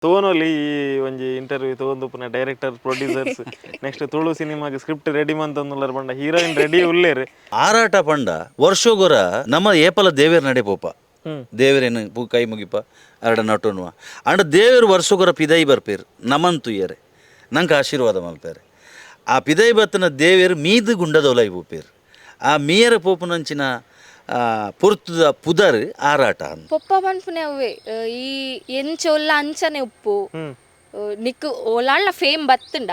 ತೋನೊಲಿ ಈ ಒಂಜಿ ಇಂಟರ್ವ್ಯೂ ತಗೊಂದುಪ್ಪುನ director, producers, next Tulu ಸಿನಿಮಾಗೆ ಸ್ಕ್ರಿಪ್ಟ್ ರೆಡಿ ಮಂತೊಂದುಲ್ಲೆರ್ ಪಂಡ ಹೀರೋಯಿನ್ ರೆಡಿ ಉಲ್ಲೇರು. ಆರಾಟ ಪಂಡ ವರ್ಷೊಗೊರ ನಮ್ಮ ಏಪಲ ದೇವೇರ್ ನಡೆ ಪೋಪ, ದೇವರೇನು ಪೂ ಕೈ ಮುಗಿಪ ಅರಡ ನಟೋನುವ. ಅಂಡ ದೇವರು ವರ್ಷಗೊರ ಪಿದೈ ಬರ್ಪೇರು ನಮನ್ ತುಯ್ಯರೆ, ನಂಗೆ ಆಶೀರ್ವಾದ ಮಲ್ಪೇರು. ಆ ಪಿದೈ ಬತ್ತನ ದೇವೇರು ಮೀದು ಗುಂಡದೊಲೈ ಪೋಪೇರು. ಆ ಮೀಯರ ಪೋಪುನಂಚಿನ ಪೊರ್ತುದ ಪುದರ್ ಆರಾಟ ಅಂದ್. ಪೊಪ್ಪ ಪನ್ಪುನೆ ಅವ್ವೆ ಈ ಎಂಚ ಉಲ್ಲ ಅಂಚನೆ ಉಪ್ಪು. ನಿಕ್ಕ್ ಓಲಾಂಡ ಫೇಮ್ ಬತ್ತುಂಡ,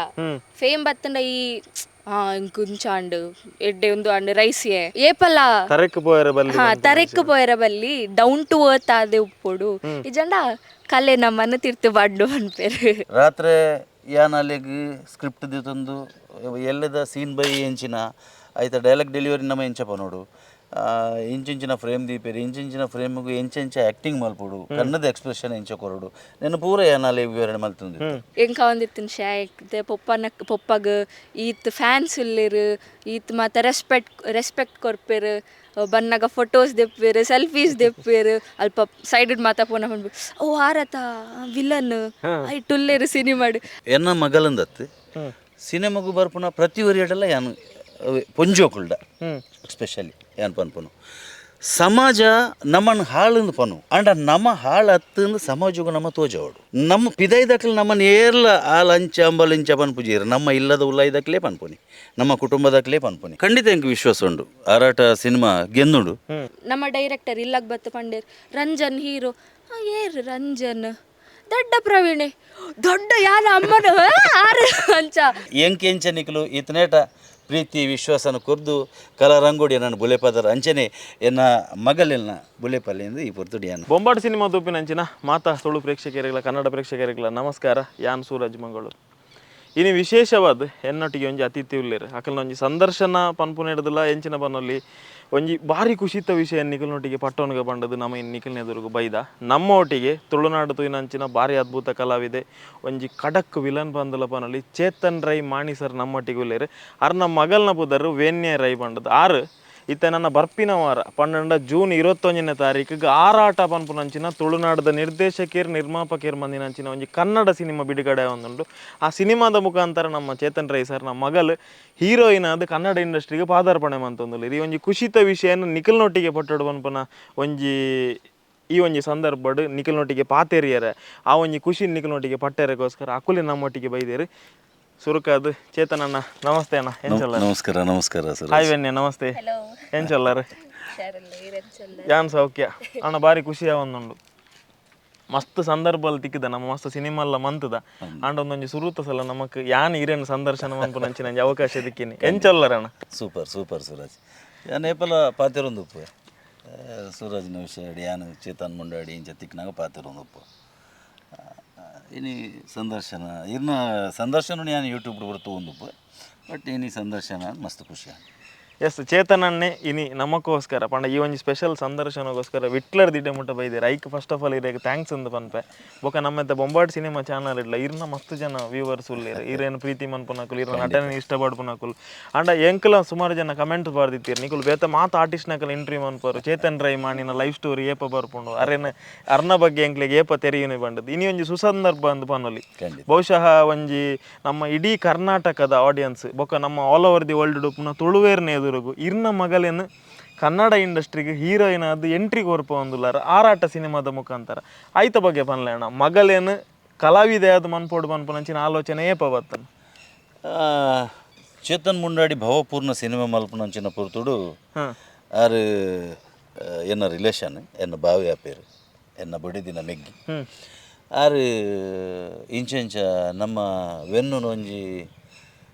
ಫೇಮ್ ಬತ್ತುಂಡ ಈ ಆ ಇಂಚ ಆಂಡ್, ಎಡ್ಡೆ ಉಂದು ಆಂಡ್, ರೈಸಿಯೆ ಏಪಲ ತರೆಕ್ ಪೋಯರೆ ಬಲ್ಲಿ. ಹಾ, ತರೆಕ್ ಪೋಯರ ಬಲ್ಲಿ, down to earth ಆದೆ ಉಪ್ಪೊಡು. ಇಜಂಡ ಕಲೆ ನಮ್ಮನ್ನು ತಿರ್ತು ಬಾಡ್ಡು ಪನ್ಪೆರ್. ರಾತ್ರೆ ಯಾನ್ ಅಲೆಗ್ ಸ್ಕ್ರಿಪ್ಟ್ ದಿತೊಂದು ಎಲ್ಲದ ಸೀನ್ ಬೈ ಎಂಚಿನ ಐತ ಡೈಲಾಗ್ ಡೆಲಿವರಿ ನಮ್ಮ ಎಂಚ ಪನೋಡು, ಇಂಚಿಂಚಿನ ಫ್ರೇಮ್ ದೀಪೇರು, ಇಂಚಿಂಚಿನ ಫ್ರೇಮ್ಗೆ ಎಂಚೆಂಚ ಆ್ಯಕ್ಟಿಂಗ್ ಮಲ್ಪೊಡು, ಕಣ್ಣದ ಎಕ್ಸ್ಪ್ರೆಷನ್ ಎಂಚ ಕೊರಡು, ನೆನ್ ಪೂರ ಯಾನ್ ಅಲೆಗ್ ವಿವರಣೆ ಮಲ್ತೊಂದು. ಎಂಕ ಒಂದಿತ್ತಿನ ಶಾಯಕ್ ಪೊಪ್ಪನ ಪೊಪ್ಪಗ್ ಈತ್ ಫ್ಯಾನ್ಸ್ ಉಲ್ಲೆರ್, ಈತ್ ಮಾತ ರೆಸ್ಪೆಕ್ಟ್ ರೆಸ್ಪೆಕ್ಟ್ ಕೊರ್ಪೆರ್, ಬನ್ನಗ ಫೋಟೋಸ್ ದೆಪ್ಪೆರ್, ಸೆಲ್ಫೀಸ್ ದೆಪ್ಪೆರ್. ಅಲ್ಪ ಸೈಡ್ ಮಾತ ಪೋನ ಪನ್ಪೆರ್, ಓ ಆರತ ವಿಲನ್ ಐಟ್ ಉಲ್ಲೆರ್ ಸಿನಿಮಾಡ್. ಎನ್ನ ಮಗಲಂದತ್ತು ಸಿನಿಮಾಗು ಬರ್ಪುನ ಪ್ರತಿ ಒರಿಯಡಲ್ಲ ಯಾನು ಪೊಂಜೋಕುಲ್ಡ ಸ್ಪೆಷಲಿ ಯಾನ್ ಪನ್ಪುನು, ಸಮಾಜ ನಮ್ಮನ್ನು ಹಾಳಂದು ಪನು ಅಂಡ ನಮ್ಮ ಹಾಳು ಅತ್ತಂದು ಸಮಾಜಗೂ ನಮ್ಮ ತೋಜವಡು. ನಮ್ಮ ಪಿದೈದಕ್ಲು ನಮ್ಮನ್ನು ಏರ್ಲ ಆಲ್ ಅಂಚ ಅಂಬಲ್ ಇಂಚ ಪನ್ಪುಜೀರು. ನಮ್ಮ ಇಲ್ಲದ ಉಲ್ಲೈದಕ್ಲೇ ಪನ್ಪುನಿ, ನಮ್ಮ ಕುಟುಂಬದಕ್ಲೇ ಪನ್ಪುನಿ. ಖಂಡಿತ ಎಂಕ್ ವಿಶ್ವಾಸ ಉಂಡು, ಆರಾಟ ಸಿನಿಮಾ ಗೆಂದುಂಡು. ನಮ್ಮ ಡೈರೆಕ್ಟರ್ ಇಲ್ಲಗ್ ಬತ್ತು ಪಂಡೇರ್, ರಂಜನ್ ಹೀರೋ. ಏರ್ ರಂಜನ್? ದೊಡ್ಡ ಪ್ರವೀಣೆ ದೊಡ್ಡ ಯಾರ ಅಮ್ಮನ ಆರು ಅಂಚ. ಎಂಕೆಂಚ ನಿಕ್ಲು ಇತನೇಟ ಪ್ರೀತಿ ವಿಶ್ವಾಸನ ಕೊರ್ದು ಕಲಾರಂಗೋಡಿ ನನ್ನ ಬುಲೆಪದರ ಅಂಚನೆ ಎನ್ನ ಮಗಲೆಲ್ನ ಬುಲೆಪಲ್ಲಿ ಎಂದು ಈ ಪೊರ್ತುಡಿ ಯಾನು. ಬೊಂಬಾಟ್ ಸಿನಿಮಾ ತೂಪಿನಂಚಿನ ಮಾತಾ ತುಳು ಪ್ರೇಕ್ಷಕರಿಗಳ, ಕನ್ನಡ ಪ್ರೇಕ್ಷಕರಿಗಳ ನಮಸ್ಕಾರ. ಯಾನ್ ಸೂರಜ್ ಮಂಗಳೂರು. ಇನಿ ವಿಶೇಷವಾದ ಎನ್ನೊಟ್ಟಿಗೆ ಒಂಜಿ ಅತಿಥಿ ಉಲ್ಲೇರು. ಅಕಲ್ನ ಒಂಜಿ ಸಂದರ್ಶನ ಪನ್ಪುನೆಡ್ದಲ ಎಂಚಿನ ಪನೊಲಿ, ಒಂಜಿ ಭಾರಿ ಖುಷಿತ ವಿಷಯ ನಿಕಲ್ನೊಟ್ಟಿಗೆ ಪಟ್ಟೊನ್ಗ ಪಂಡದು ನಮ್ಮ ಇನ್ ನಿಕಲ್ನ ಎದುರುಗು ಬೈದ. ನಮ್ಮ ಒಟ್ಟಿಗೆ ತುಳುನಾಡು ತೂಯಿನಂಚಿನ ಭಾರಿ ಅದ್ಭುತ ಕಲಾವಿದೆ, ಒಂಜಿ ಖಡಕ್ ವಿಲನ್ ಪಂದಲ ಪನೊಲಿ, ಚೇತನ್ ರೈ ಮಾಣಿ ಸರ್ ನಮ್ಮೊಟ್ಟಿಗೆ ಉಲ್ಲೇರು. ಅರ್ನ ಮಗಲ್ನ ಪುದರ್ ವೇನ್ಯ ರೈ ಪಂಡದು. ಆರು ಇತ್ತೆ ನನ್ನ ಬರ್ಪಿನ ವಾರ ಪನ್ನೊಂಡ ಜೂನ್ 21ನೇ ತಾರೀಕಿಗೆ ಆರಾಟ ಪನ್ಪುನಂಚಿನ ತುಳುನಾಡದ ನಿರ್ದೇಶಕರು ನಿರ್ಮಾಪಕರು ಮಂದಿನಂಚಿನ ಒಂಜಿ ಕನ್ನಡ ಸಿನಿಮಾ ಬಿಡುಗಡೆ ಒಂದುಂಡು. ಆ ಸಿನಿಮಾದ ಮುಖಾಂತರ ನಮ್ಮ ಚೇತನ್ ರೈ ಸರ್ ನಮ್ಮ ಮಗಲು ಹೀರೋಯಿನ್ ಆದ್ ಕನ್ನಡ ಇಂಡಸ್ಟ್ರಿಗೆ ಪಾದಾರ್ಪಣೆ ಮಂತೊಂದುಲ್ಲೆರ್. ಈ ಒಂಜಿ ಖುಷಿತ ವಿಷಯನ ನಿಕಲ್ನೊಟ್ಟಿಗೆ ಪಟ್ಟೊಡು ಪನ್ಪುನ ಒಂಜಿ ಈ ಒಂಜಿ ಸಂದರ್ಭಡ್ ನಿಕಲ್ನೊಟ್ಟಿಗೆ ಪಾತೆರಿಯರೆ, ಆ ಒಂಜಿ ಖುಷಿ ನಿಕಲ್ನೊಟ್ಟಿಗೆ ಪಟ್ಟೆರೆಗೋಸ್ಕರ ಅಕುಲೆ ನಮ್ಮೊಟ್ಟಿಗೆ ಬೈದೇರು. ಸುರುಕಾದ್ ಚೇತನ್ ಅಣ್ಣ, ನಮಸ್ತೆ ಅಣ್ಣ, ಎಂಚಲ್ಲ? ನಮಸ್ಕಾರ, ನಮಸ್ಕಾರ ಸರ್. ಹಾಯ್ ವೆನ್ಯ, ನಮಸ್ತೆ, ಎಂಚಲ್ಲಾರ? ಯಾನ್ ಸೌಖ್ಯ ಅಣ್ಣ. ಬಾರಿ ಖುಷಿ ಒಂದುಂಡು. ಮಸ್ತ್ ಸಂದರ್ಭಲ್ಲಿ ತಿಕ್ಕಿದ ನಮ್ಮ ಮಸ್ತ್ ಸಿನಿಮಾ ಎಲ್ಲ ಮಂತದ ಆಂಡ ಒಂದೊಂಜಿ ಸುರುತ ಸಲ ನಮಕ್ ಯಾನ್ ಇರೇನು ಸಂದರ್ಶನ ಮನ್ಪುನಂಚಿನ ಒಂಜಿ ಅವಕಾಶ ದಿಕ್ಕಿನಿ. ಎಂಚಲ್ಲರ ಅಣ್ಣ? Super super Suraj. ಯಾನ್ ಏಪಲ ಪಾತೆರೊಂದು ಉಪ್ಪು ಸೂರಜ್ನ ವಿಷಯ ಅಡಿ. ಯಾನ್ ಚೇತನ್ ಮುಂಡಾಡಿ ಇಂಚ ತಿಕ್ನಾಗ ಪಾತೆರೊಂದು ಉಪ್ಪು. ಇನಿ ಸಂದರ್ಶನ, ಇರ್ನ ಸಂದರ್ಶನ ಯಾನ್ ಯೂಟ್ಯೂಬ್ ಪೂರ ತೂವೊಂದುಪ್ಪು, ಬಟ್ ಇನಿ ಸಂದರ್ಶನ ಮಸ್ತ್ ಖುಷಿ ಆಂಡ್. ಎಸ್ ಚೇತನನ್ನೇ, ಇನಿ ನಮಕ್ಕೋಸ್ಕರ ಪಂಡ ಈ ಒಂಜಿ ಸ್ಪೆಷಲ್ ಸಂದರ್ಶನಗೋಸ್ಕರ ವಿಟ್ಲರ್ ದಿಡ್ಡೆ ಮುಟ್ಟ ಬೈದೇರ್. ಐಕ್ first of all ಇರೇಗ್ thanks ಅಂದ್ ಪನ್ಪೆ. ಬೊಕ ನಮ್ಮತ್ತೆ ಬೊಂಬಾಟ್ ಸಿನಿಮಾ ಚಾನಲ್ ಇಡ್ಲ ಇರ್ನ ಮಸ್ತ್ ಜನ ವ್ಯೂವರ್ಸ್ ಉಲ್ಲೇರು. ಇರೇನು ಪ್ರೀತಿ ಮನ್ಪುನಕುಲು, ಇರ್ನ ನಟನೆ ಇಷ್ಟಪಡ್ಪುನಕುಲು. ಅಂಡ ಎಂಕಲ ಸುಮಾರು ಜನ ಕಮೆಂಟ್ ಬರ್ದಿತ್ತೀರ್, ನಿಕುಲು ಬೇತೆ ಮಾತ ಆರ್ಟಿಸ್ಟ್ನಕಲ್ ಇಂಟರ್ವ್ಯೂ ಮನ್ಪರು, ಚೇತನ್ ರೈ ಮಾಣಿನ ಲೈಫ್ ಸ್ಟೋರಿ ಏಪ ಬರ್ಪುಂಡು, ಅರೇನ ಅರ್ನ ಬಗ್ಗೆ ಎಂಕ್ಲೆಗ್ ಏಪ ತೆರಿಯುನಿ ಪಂಡದು. ಇನಿ ಒಂಜಿ ಸುಸಂದರ್ಭ ಅಂದ್ ಪನೊಲಿ. ಖಂಡಿತ. ಬಹುಶಃ ಒಂಜಿ ನಮ್ಮ ಇಡೀ ಕರ್ನಾಟಕದ ಆಡಿಯನ್ಸ್ ಬೊಕ್ಕ ನಮ್ಮ all over the world ಉಪ್ಪುನ ತುಳುವೇರ್ನ ಎದುರುಗು ಇರ್ನ ಮಗಲೇನು ಕನ್ನಡ ಇಂಡಸ್ಟ್ರಿಗೆ ಹೀರೋಯಿನ್ ಆದ್ ಎಂಟ್ರಿ ಕೊರ್ಪ ಒಂದುಲ್ಲಾರ ಆರಾಟ ಸಿನಿಮಾದ ಮುಖಾಂತರ. ಆಯ್ತ ಬಗ್ಗೆ ಪನ್ಲೆ ಅಣ್ಣ, ಮಗಲೇನು ಕಲಾವಿದೆ ಆದ್ ಮನ್ಪೋಡು ಪನ್ಪುನಂಚಿನ ಆಲೋಚನೆ ಏಪ ಬತ್ತನ? ಚೇತನ್ ಮುಂಡಾಡಿ ಭವಪೂರ್ಣ ಸಿನಿಮಾ ಮಲ್ಪುನಂಚಿನ ಪೊರ್ತುಡು ಆರು ಎನ್ನ ರಿಲೇಷನ್, ಎನ್ನ ಬಾವಿ ಆಪೇರು, ಎನ್ನ ಬೊಡೆದಿನ ಮೆಗ್ಗಿ. ಆರು ಇಂಚ ಇಂಚ ನಮ್ಮ ವೆನ್ನುನ ಒಂಜಿ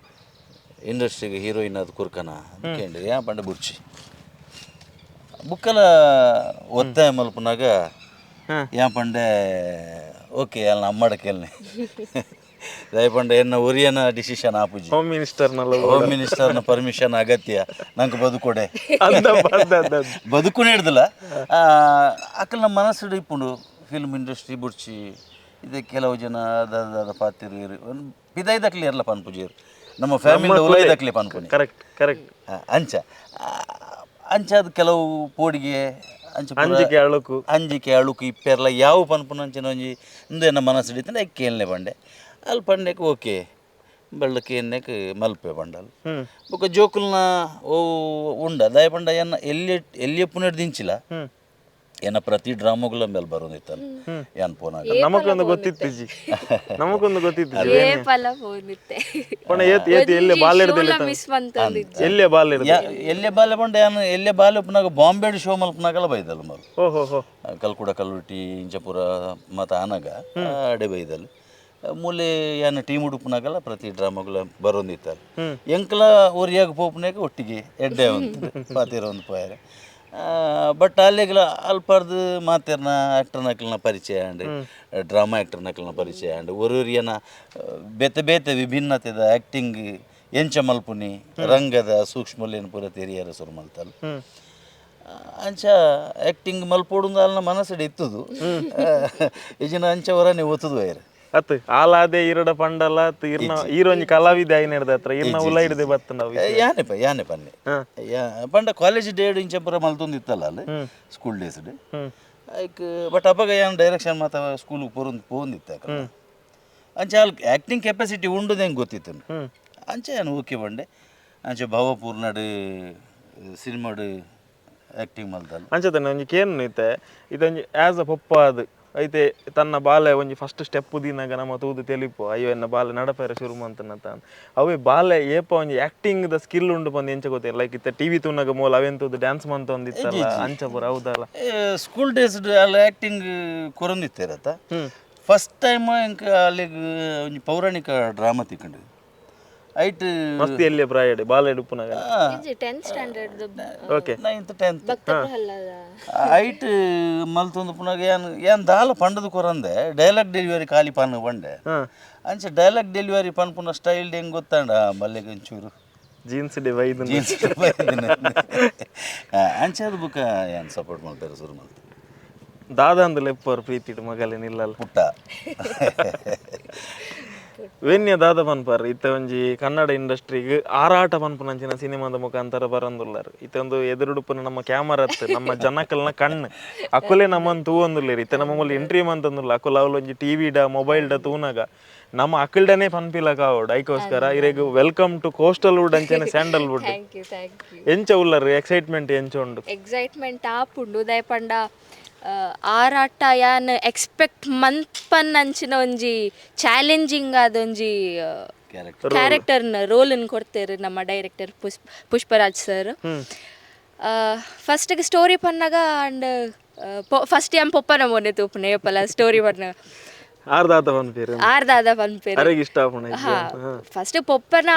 ಇಂಡಸ್ಟ್ರಿಗೆ ಹೀರೋಯಿನ್ ಅದು ಕುರ್ಕನ ಕೇಂದ್ರ ಯಾ ಪಂಡ ಬುಡ್ಚಿ ಬುಕ್ಕಲ ಒತ್ತಾಯ ಮಲ್ಪುನಾಗ ಯಾ ಪಂಡೆ ಓಕೆ ಅಲ್ಲ ಅಮ್ಮಡ ಕೇಳ್ನೆ ದಯಪಂಡ ಎನ್ನ ಒರಿಯನ ಡಿಸಿಷನ್ ಆಪುಜಿ. ಹೋಮ್ ಮಿನಿಸ್ಟರ್ನಲ್ಲ? ಹೋಮ್ ಮಿನಿಸ್ಟರ್ನ ಪರ್ಮಿಷನ್ ಅಗತ್ಯ ನಂಗೆ ಬದುಕೊಡೆ. ಅಂದ ಅಂದ ಅಂದ. ಬದುಕು ಹಿಡ್ದಲ್ಲ ಅಕಲ್ ನಮ್ಮ ಮನಸ್ಸು ಇಪ್ಪುಂಡು. ಫಿಲ್ಮ್ ಇಂಡಸ್ಟ್ರಿ ಬುಡ್ಚಿ ಇದೆ ಕೆಲವು ಜನ ಅದ ಪಾತಿರು ಪಿದೈದಕ್ಲಿ ಇರಲ್ಲ ಪನ್ಪುಜೀರು, ನಮ್ಮ ಫ್ಯಾಮಿಲಿ ಉಲೈದಕ್ಲಿ ಪನ್ಪುನಿ. Correct correct. ಅಂಚ ಅಂಚ ಅದು ಕೆಲವು ಪೋಡಿಗೆ ಅಂಚ ಪೂರ ಅಂಜಿಕೆ ಅಳುಕು. ಅಂಜಿಕೆ ಅಳುಕು ಇಪ್ಪೆರ್ಲ ಯಾವ ಪನ್ಪುನಂಚಿನ ಒಂಜಿ ಉಂದು ಎನ್ನ ಮನಸ್ಸು ಹಿಡಿತಂದ್ರೆ ಐಕ್ ಕೇಳನೆ ಪಂಡೆ. ಅಲ್ಲಿ ಪಂಡೆಕ್ ಓಕೆ ಬಳ್ಳ ಕೇನ್ನೆಕ್ ಮಲ್ಪೆ ಪಂಡಲ್. ಬೊಕ್ಕ ಜೋಕುಲ್ನ ಓ ಉಂಡ ದಾಯ ಪಂಡ ಎನ್ನ ಎಲ್ಲಿ ಎಲ್ಲಿ ಪುನರ್ದಿಂಚಿಲ್ಲ ಎನ್ನ ಪ್ರತಿ ಡ್ರಾಮಗುಲ ಮೇಲೆ ಬರೋದಿತ್ತಲ್ಲ ಯಾನ್ ಪೋನಾಗ. ನಮಗೊಂದು ಗೊತ್ತಿತ್ತಿಜಿ, ನಮಗೊಂದು ಗೊತ್ತಿತ್ತಿಜಿ. ಏಪಲ ಪೋನಿತ್ತೆ. ಪಂಡ ಏತ್ ಏತ್ ಎಲ್ಲೆ ಬಾಲ್ ಹಿಡ್ದು ಮಿಸ್ ಮಂತೊಂದಿಜ್ಜಿ. ಎಲ್ಲೆ ಬಾಲ್ ಹಿಡ್ದು ಎಲ್ಲೆ ಬಾಲೆ ಪಂಡ ಯಾನ್ ಎಲ್ಲೆ ಬಾಲೆ ಉಪ್ಪುನಾಗ ಬಾಂಬೆಡ್ ಶೋ ಮಲ್ಪುನಾಗಲ ಬೈದಲ್ ಮಲ್. ಓಹೋ ಹೋ. ಕಲ್ಕುಡ ಕಲ್ಲುಟ್ಟಿ ಇಂಚಪುರ ಮತ ಆನಗ ಅಡೆ ಬೈದಲ್ ಮೂಲೆ ಯಾನ್ ಟೀಮ್ ಉಡುಪುನಾಗಲ ಪ್ರತಿ ಡ್ರಾಮಗುಲ ಬರೋಂದಿತ್ತಲ್ಲ. ಎಂಕಲ ಒರಿಯಾಗ ಪೋಪುನಾಗ ಒಟ್ಟಿಗೆ ಎಡ್ಡೆ ಒಂದು ಪಾತಿರ ಒಂದು ಪೋಯರೆ. ಬಟ್ ಅಲ್ಲಿಗೆಲ್ಲ ಅಲ್ಪರ್ದು ಮಾತೆರ್ನ ಆ್ಯಕ್ಟರ್ನಕ್ಲನ ಪರಿಚಯ and drama ಆ್ಯಕ್ಟರ್ನಕ್ಲನ ಪರಿಚಯ ಆಂಡ್ ಒರೊರಿಯನ ಬೇತೆ ಬೇತೆ ವಿಭಿನ್ನತೆದ ಆ್ಯಕ್ಟಿಂಗ್ ಎಂಚ ಮಲ್ಪುನಿ ರಂಗದ ಸೂಕ್ಷ್ಮಲೇನು ಪೂರ ತೆರಿಯರ ಶುರು ಮಲ್ತಲ್. ಅಂಚ ಆ್ಯಕ್ಟಿಂಗ್ ಮಲ್ಪೋಡುಂದು ಅಲ್ನ ಮನಸ್ಸು ಇತ್ತದು ಇಜಿನ ಅಂಚ ಹೊರನೆ ಒತ್ತುದು ಐರ್. ಅತ್ ಆಲಾದೆ ಈರಡ ಪಂಡಲ ಅತ್ ಇರ್ನ ಈರೊಂಜಿ ಕಲಾವಿದ ಆಯಿನ ಹಿಡ್ದ ಹತ್ರ ಇರ್ನ ಉಲ ಹಿಡ್ದೆ ಬತ್ತ ನಾವು. ಯಾನೆ ಪ ಯಾನೆ ಪನ್ನೆ ಪಂಡ ಕಾಲೇಜ್ ಡೇಡ್ ಇಂಚ ಪೂರ ಮಲ್ತೊಂದಿತ್ತಲ್ಲ ಅಲ್ಲಿ ಸ್ಕೂಲ್ ಡೇಸ್ ಐಕ್. ಬಟ್ ಅಪಗ ಯಾನ್ ಡೈರೆಕ್ಷನ್ ಮಾತ ಸ್ಕೂಲ್ಗೆ ಪೋರೊಂದು ಪೋಂದಿತ್ತ ಅಂಚ ಅಲ್ಲಿ ಆ್ಯಕ್ಟಿಂಗ್ ಕೆಪಾಸಿಟಿ ಉಂಡುದು ಹೆಂಗೆ ಗೊತ್ತಿತ್ತು. ಅಂಚ ಯಾನ್ ಓಕೆ ಪಂಡೆ. ಅಂಚ ಭಾವಪೂರ್ಣಡ್ ಸಿನಿಮಾಡ್ ಆ್ಯಕ್ಟಿಂಗ್ ಮಲ್ತಲ್ಲ. ಅಂಚತನೆ ಒಂಜಿ ಕೇನು ಇತ್ತೆ ಇದೊಂಜಿ ಆ್ಯಸ್ ಅ ಪೊಪ್ಪ ಅದು ಐತೆ ತನ್ನ ಬಾಲೆ ಒಂಜಿ ಫಸ್ಟ್ ಸ್ಟೆಪ್ ದಿನಾಗ ನಮ್ಮ ತೂದು ತೆಲಿಪು ಅಯ್ಯೋ ಎನ್ನ ಬಾಲೆ ನಡಪೆರೆ ಶುರು ಮಂತನತ. ಅವೇ ಬಾಲೆ ಏಪ ಒಂಜಿ acting the skill ಉಂಡು ಬಂದು ಎಂಚ ಗೊತ್ತಿಲ್ಲ. ಲೈಕ್ ಇತ್ತೆ ಟಿವಿ ತೂನಾಗ ಮೂಲ ಅವೆಂತದ್ದು ಡ್ಯಾನ್ಸ್ ಮಂತೊಂದಿತ್ತಲ್ಲ ಅಂಚ ಪೂರ ಹೌದಲ್ಲ? ಸ್ಕೂಲ್ ಡೇಸ್ ಅಲ್ಲಿ ಆ್ಯಕ್ಟಿಂಗ್ ಕೊರೊಂದಿತ್ತೇರತ್ತ. ಫಸ್ಟ್ ಟೈಮ್ ಇಂಕ ಅಲ್ಲಿಗೆ ಒಂಜಿ ಪೌರಾಣಿಕ ಡ್ರಾಮಾ ತಿಕ್ಕಂಡು ಐಟ್ ಮಸ್ತಿ ಎಲ್ಲಿ ಪ್ರಾಯಡ್ ಬಾಲೆ ಉಪ್ಪುನಾಗ? 10th standard. Okay. 9th 10th. ಭಕ್ತ ಪ್ರಹ್ಲಾದ. ಐಟ್ ಮಲ್ತೊಂದು ಪುನಗ ಯಾನ್ ಯಾನ್ ದಾಲ ಪಂಡದು ಕೊರಂದೆ ಡೈಲಾಗ್ ಡೆಲಿವರಿ ಖಾಲಿ ಪಾನ್ ಪಂಡೆ. ಅಂಚ ಡೈಲಾಗ್ ಡೆಲಿವರಿ ಪನ್ಪುನ ಸ್ಟೈಲ್ ಹೆಂಗ್ ಗೊತ್ತಾಂಡ ಮಲ್ಲೆಗೆ ಒಂಚೂರು ಜೀನ್ಸ್ ಡೆ ಬೈದು ಜೀನ್ಸ್ ಅಂಚ ಅದು ಬುಕ್ಕ ಯಾನ್ ಸಪೋರ್ಟ್ ಮಾಡ್ತಾರೆ ಶುರು ಮಲ್ತು. ದಾದ ಅಂದ್ ಲೆಪ್ಪರ್ ಪ್ರೀತಿಡ್ ಮಗಲೆ ನಿಲ್ಲಲ್ಲ? ಪುಟ್ಟ. ವೆನ್ಯ ದಾದ ಪನ್ಪರ್ ಇತ್ತೆ ಒಂಜಿ ಕನ್ನಡ ಇಂಡಸ್ಟ್ರಿಗೆ ಆರಾಟ ಪನ್ಪುನಂಚಿನ ಸಿನಿಮಾದ ಮುಖಾಂತರ ಬರಂದುಲ್ಲಾರ್. ಇತ್ತೆ ಒಂದು ಎದುರುಡುಪುನ ನಮ್ಮ ಕ್ಯಾಮರಾ ಅತ್ತು ನಮ್ಮ ಜನಕಲ್ನ ಕಣ್ಣು ಅಕುಲೆ ನಮ್ಮನ್ ತೂವೊಂದುಲ್ಲೇರ್. ಇತ್ತೆ ನಮ್ಮ ಮೂಲ ಎಂಟ್ರಿ ಮಂತಂದುಲ್ಲ ಅಕುಲ ಅವಳು ಒಂಜಿ ಟಿವಿ ಡ ಮೊಬೈಲ್ ಡ ತೂನಾಗ ನಮ್ಮ ಅಕಲ್ಡನೆ ಪನ್ಪಿಲ ಕಾವಡ್. ಐಕೋಸ್ಕರ ಇರೆಗ್ welcome to coastal wood ಅಂಚನೆ sandal wood. Thank you, thank you. ಎಂಚ ಉಲ್ಲರ್ ಎಕ್ಸೈಟ್ಮೆಂಟ್ ಎಂಚ ಉಂಡು? ಎಕ್ಸೈಟ್ಮೆಂಟ್ ಆಪುಂಡು ದಾಯ ಪಂಡ ಆರಾಟ ಯಾನ್ ಎಕ್ಸ್ಪೆಕ್ಟ್ ಮನ್ಪನ್ ಅಂಚಿನ ಒಂಜಿ ಚಾಲೆಂಜಿಂಗ್ ಆದೊಂಜಿ ಕ್ಯಾರೆಕ್ಟರ್ನ ರೋಲನ್ನು ಕೊಡ್ತೇರು ನಮ್ಮ ಡೈರೆಕ್ಟರ್ ಪುಷ್ಪರಾಜ್ ಸರ್. ಫಸ್ಟಿಗೆ ಸ್ಟೋರಿ ಪನ್ನಾಗ ಅಂಡ್ ಫಸ್ಟ್ ಯಾನ್ ಪೊಪ್ಪನ ಮೊನ್ನೆ ತೂಪುನೆ ಏಪಲ ಸ್ಟೋರಿ ಪನ್ನ. ಆರ್ದಾತ ಪನ್ಪೇರು? ಆರ್ದಾದ ಪನ್ಪೇರು. ಅರೆಗ್ ಇಷ್ಟ ಆಪುನ? ಹಾ, ಫಸ್ಟ್ ಪೊಪ್ಪನ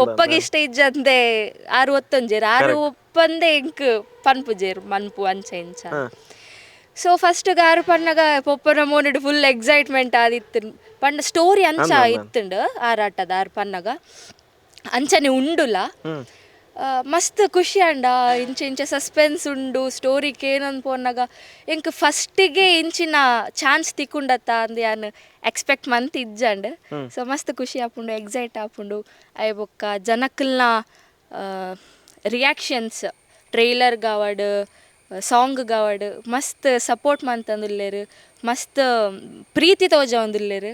ಪೊಪ್ಪಗೆ ಇಷ್ಟ ಇಜ್ಜಂದೆ ಆರು ಒತ್ತೊಂಜೇರು ಆರು ಒಪ್ಪಂದೆ ಇಂಕ್ ಪನ್ಪುಜೇರು ಮನ್ಪು ಅಂಚ ಇಂಚ. ಸೊ ಫಸ್ಟ್ ಆರು ಪನ್ನಗ ಪೊಪ್ಪನ ಮೋನೆಡ್ ಫುಲ್ ಎಕ್ಸೈಟ್ಮೆಂಟ್ ಆದಿತ್ತು. ಪಂಡ ಸ್ಟೋರಿ ಅಂಚ ಇತ್ತುಂಡು ಆರಾಟದ ಆರು ಪನ್ನಗ ಅಂಚನೆ ಉಂಡುಲ. ಮಸ್ತ್ ಖುಷಿ ಅಂಡ ಇಂಚ ಇಂಚ ಸಸ್ಪೆನ್ಸ್ ಉಂಡು ಸ್ಟೋರಿ ಕೇನೊಂದು ಪೋನಾಗ ಎಂಕ್ ಫಸ್ಟಿಗೆ ಇಂಚಿನ ಚಾನ್ಸ್ ತಿಕ್ಕೊಂಡತ್ತ ಅಂದ್ ಯಾನ್ ಎಕ್ಸ್ಪೆಕ್ಟ್ ಮಂತ್ ಇಜ್ಜಂಡ್. ಸೊ ಮಸ್ತ್ ಖುಷಿ ಆಪುಂಡು, ಎಕ್ಸೈಟ್ ಆಪುಂಡು. ಅಯ್ ಬೊಕ್ಕ ಜನಕ್ಕಲ್ನ ರಿಯಾಕ್ಷನ್ಸ್ ಟ್ರೈಲರ್ ಗಾವಡ್ ಸಾಂಗ್ ಗಾವಡ್ ಮಸ್ತ್ ಸಪೋರ್ಟ್ ಮಂತಂದುಲ್ಲೇರು, ಮಸ್ತ್ ಪ್ರೀತಿ ತೋಜಾವೊಂದುಲ್ಲೇರು.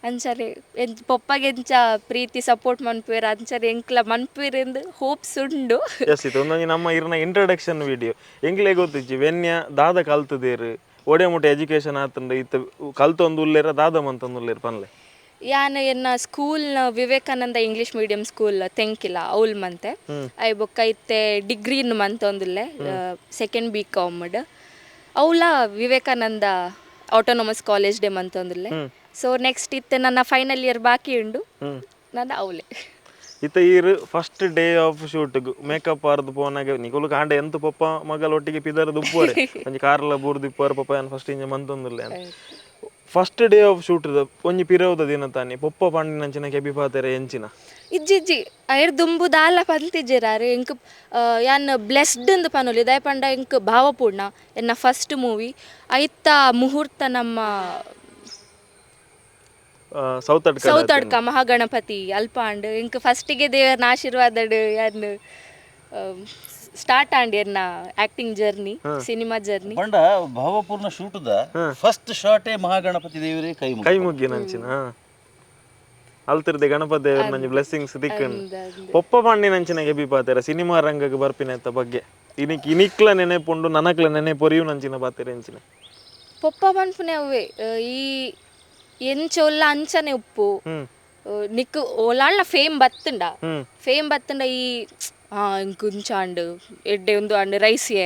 ಅಂಚನೆ ಎಂಚ ಪೊಪ್ಪಗೆ ಎಂಚ ಪ್ರೀತಿ ಸಪೋರ್ಟ್ ಮನ್ಪುವೆರ್ ಅಂಚನೆ ಎಂಕ್ಲ ಮನ್ಪುವೆರ್ ಎಂದು ಹೋಪ್ಸ್ ಉಂಡು. ಎಸ್, ಇದು ಒಂದೊಂಜಿ ನಮ್ಮ ಇರ್ನ ಇಂಟ್ರಡಕ್ಷನ್ ವಿಡಿಯೋ. ಎಂಕ್ಲೆ ಗೊತ್ತಿಜ್ಜಿ ವೆನ್ಯ ದಾದ ಕಲ್ತದೇರು ಒಡೆ ಮುಟ್ಟ ಎಜುಕೇಶನ್ ಆತಂಡ ಇತ್ತ ಕಲ್ತೊಂದು ಉಲ್ಲೇರ ದಾದ ಮಂತೊಂದು ಉಲ್ಲೇರ್ ಪನ್ಲೆ. ಯಾನ್ ಎನ್ನ ಸ್ಕೂಲ್ನ Vivekananda English medium school Tenkila ಅವ್ಲ್ ಮಂತೆ. I ಬೊಕ್ಕ ಇತ್ತೆ ಡಿಗ್ರಿನ್ ಮಂತೊಂದುಲ್ಲೆ second B com ಅವ್ಲ Vivekananda autonomous college day ಮಂತೊಂದುಲ್ಲೆ. So next ಇತ್ತೆ ನನ್ನ ಫೈನಲ್ ಇಯರ್ ಬಾಕಿ ಉಂಡು ನನ್ನ ಅವಲೆ. ಇತ್ತ ಈರ್ first day of shoot makeup ಆರ್ದು ಪೋನಾಗ ನಿಕುಲು ಕಾಂಡ ಎಂತ ಪೊಪ್ಪ ಮಗಲ್ ಒಟ್ಟಿಗೆ ಪಿದರ್ ಉಪ್ಪುವರೆ ಒಂಜಿ ಕಾರ್ಲ ಬೂರ್ದು ಇಪ್ಪುವರೆ ಪೊಪ್ಪ ಯಾನ್ first ಇಂಜ ಮಂತೊಂದುಲ್ಲೆ. First day of shoot ಒಂಜಿ ಪಿರವುದ ದಿನ ತಾನಿ ಪೊಪ್ಪ ಪಂಡಿನಂಚಿನ ಕೆಬಿ ಪಾತೆರೆ ಎಂಚಿನ? ಇಜ್ಜಿ ಇಜ್ಜಿ ಐರ್ ದುಂಬು ದಾಲ ಪಂತಿಜ್ಜೆರಾರು ಎಂಕ್ ಯಾನ್ ಬ್ಲೆಸ್ಡ್ ಅಂದ್ ಪನೊಲಿ. ದಾಯೆ ಪಂಡ ಎಂಕ್ ಭಾವಪೂರ್ಣ ಎನ್ನ ಫಸ್ಟ್ ಮೂವಿ ಐತ ಮುಹೂರ್ತ ನಮ್ಮ ಸೌತಡ್ಕ. ಸೌತಡ್ಕ ಮಹಾಗಣಪತಿ ಅಲ್ಪ ಅಂಡ್ ಎಂಕ್ ಫಸ್ಟಿಗೆ ದೇವರನ ಆಶೀರ್ವಾದಡ್ ಯಾನ್ Start and ಎನ್ನ acting journey, cinema journey. ಪಂಡ ಭಾವಪೂರ್ಣ ಶೂಟ್ದ ಫಸ್ಟ್ ಶಾಟೇ ಮಹಾಗಣಪತಿ ದೇವರೇ ಕೈ ಮುಗಿ ಕೈ ಮುಗ್ಗಿ ನಂಚಿನ ಅಲ್ತಿರ್ದೆ ಗಣಪತಿ ದೇವರ ನಂಜಿ ಬ್ಲೆಸ್ಸಿಂಗ್ಸ್ ದಿಕ್ಕಂಡು ಪೊಪ್ಪ ಪಾಂಡಿ ನಂಚಿನ ಗೆಬಿ ಪಾತೆರ ಸಿನಿಮಾ ರಂಗಕ್ಕೆ ಬರ್ಪಿನ ಬಗ್ಗೆ ಇನಿಕ್ ಇನಿಕ್ಲ ನೆನೆಪುಂಡು ನನಕ್ಲ ನೆನೆಪೊರಿಯು ನಂಚಿನ ಪಾತೆರ ಎಂಚಿನ ಪೊಪ್ಪ ಪನ್ಪುನೆ ಅವೇ ಈ ಎಂಚ ಒಲ್ಲ ಅಂಚನೆ ಉಪ್ಪು ನಿಕ್ಕು ಓಲಾಳ್ನ ಫೇಮ್ ಬತ್ತುಂಡ ಫೇಮ್ ಬತ್ತುಂಡ ಈ ಇಂಕುಂಚಾಂಡು ಎಡ್ಡೆ ಒಂದು ಅಂಡ್ ರೈಸಿಯೇ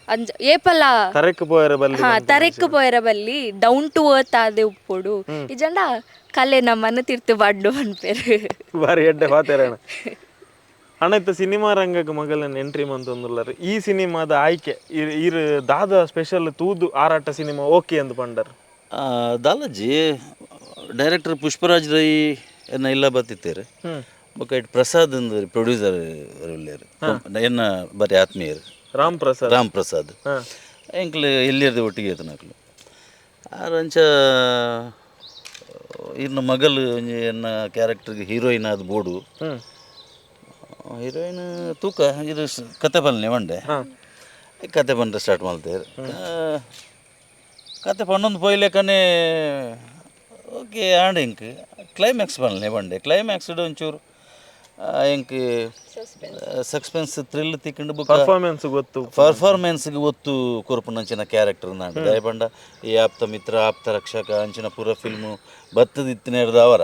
ಅಂಜ ಏಪಲ್ಲ ತರೆಕ್ ಪೋಯರ ಬಲ್ಲಿ ಹಾ ತರೆಕ್ ಪೋಯರ ಬಲ್ಲಿ down to earth ಆದೆ ಉಪ್ಪೊಡು ಈ ಜಂಡ ಕಲೆ ನಮ್ಮನ್ನು ತಿರ್ತು ಬಾಡ್ಡು ಪನ್ಪೇರು ಬಾರಿ ಎಡ್ಡೆ ಪಾತೆರ ಅಣ್ಣ ಇತ್ತ ಸಿನಿಮಾ ರಂಗಕ್ಕೆ ಮಗಲನ್ನ ಎಂಟ್ರಿ ಮಂತೊಂದುಲ್ಲರು ಈ ಸಿನಿಮಾದ ಆಯ್ಕೆ ಇರ್ ದಾದ ಸ್ಪೆಷಲ್ ತೂದು ಆರಾಟ ಸಿನಿಮಾ ಓಕೆ ಎಂದು ಪಂಡರ್ ದಾಲಜಿ ಡೈರೆಕ್ಟರ್ ಪುಷ್ಪರಾಜ್ ರೈ ಎನ್ನ ಇಲ್ಲ ಬತ್ತಿತ್ತೇರು ಬೊಕ್ಕ it Prasad ಅಂದ್ರೆ ಪ್ರೊಡ್ಯೂಸರ್ ಉಲ್ಲೇರು ಎನ್ನ ಬರೀ ಆತ್ಮೀಯರು ರಾಮ್ ಪ್ರಸಾದ್ ರಾಮ್ ಪ್ರಸಾದ್ ಎಂಕ್ಲು ಎಲ್ಲಿರ್ದೆ ಒಟ್ಟಿಗೆ ಎತ್ತನಕ್ಲು ಆರಂಚ ಇನ್ನು ಮಗಲು ಒಂಜಿ ಎನ್ನ ಕ್ಯಾರೆಕ್ಟರ್ಗೆ ಹೀರೋಯಿನ್ ಆದ ಬೋಡು ಹೀರೋಯಿನ್ ತೂಕ ಇದು ಕತೆ ಪನ್ಲೆ ಮಂಡೆ ಕತೆ ಪಂಡ ಸ್ಟಾರ್ಟ್ ಮಾಡ್ತೇವೆ ಕತೆ ಪನ್ನೊಂದು ಪೋಯ್ಲೆಕನೆ ಓಕೆ ಆಂಡ್ ಇಂಕ್ ಕ್ಲೈಮ್ಯಾಕ್ಸ್ ಪನ್ಲೆ ಬಂಡೆ ಕ್ಲೈಮ್ಯಾಕ್ಸ್ ಒಂಚೂರು ಇಂಕ್ ಸಸ್ಪೆನ್ಸ್ ಥ್ರಿಲ್ ತಿಕ್ಕೊಂಡು ಬುಕ್ಕ ಪರ್ಫಾರ್ಮೆನ್ಸ್ ಗೊತ್ತು ಪರ್ಫಾರ್ಮೆನ್ಸ್ಗೆ ಒತ್ತು ಕೊರ್ಪುನಂಚಿನ ಕ್ಯಾರೆಕ್ಟರ್ ನಾಂಡ್ ದಯಪಂಡ ಈ ಆಪ್ತ ಮಿತ್ರ ಆಪ್ತ ರಕ್ಷಕ ಅಂಚಿನ ಪೂರ ಫಿಲ್ಮು ಬತ್ತದ ಇತ್ತಿನ ಅವರ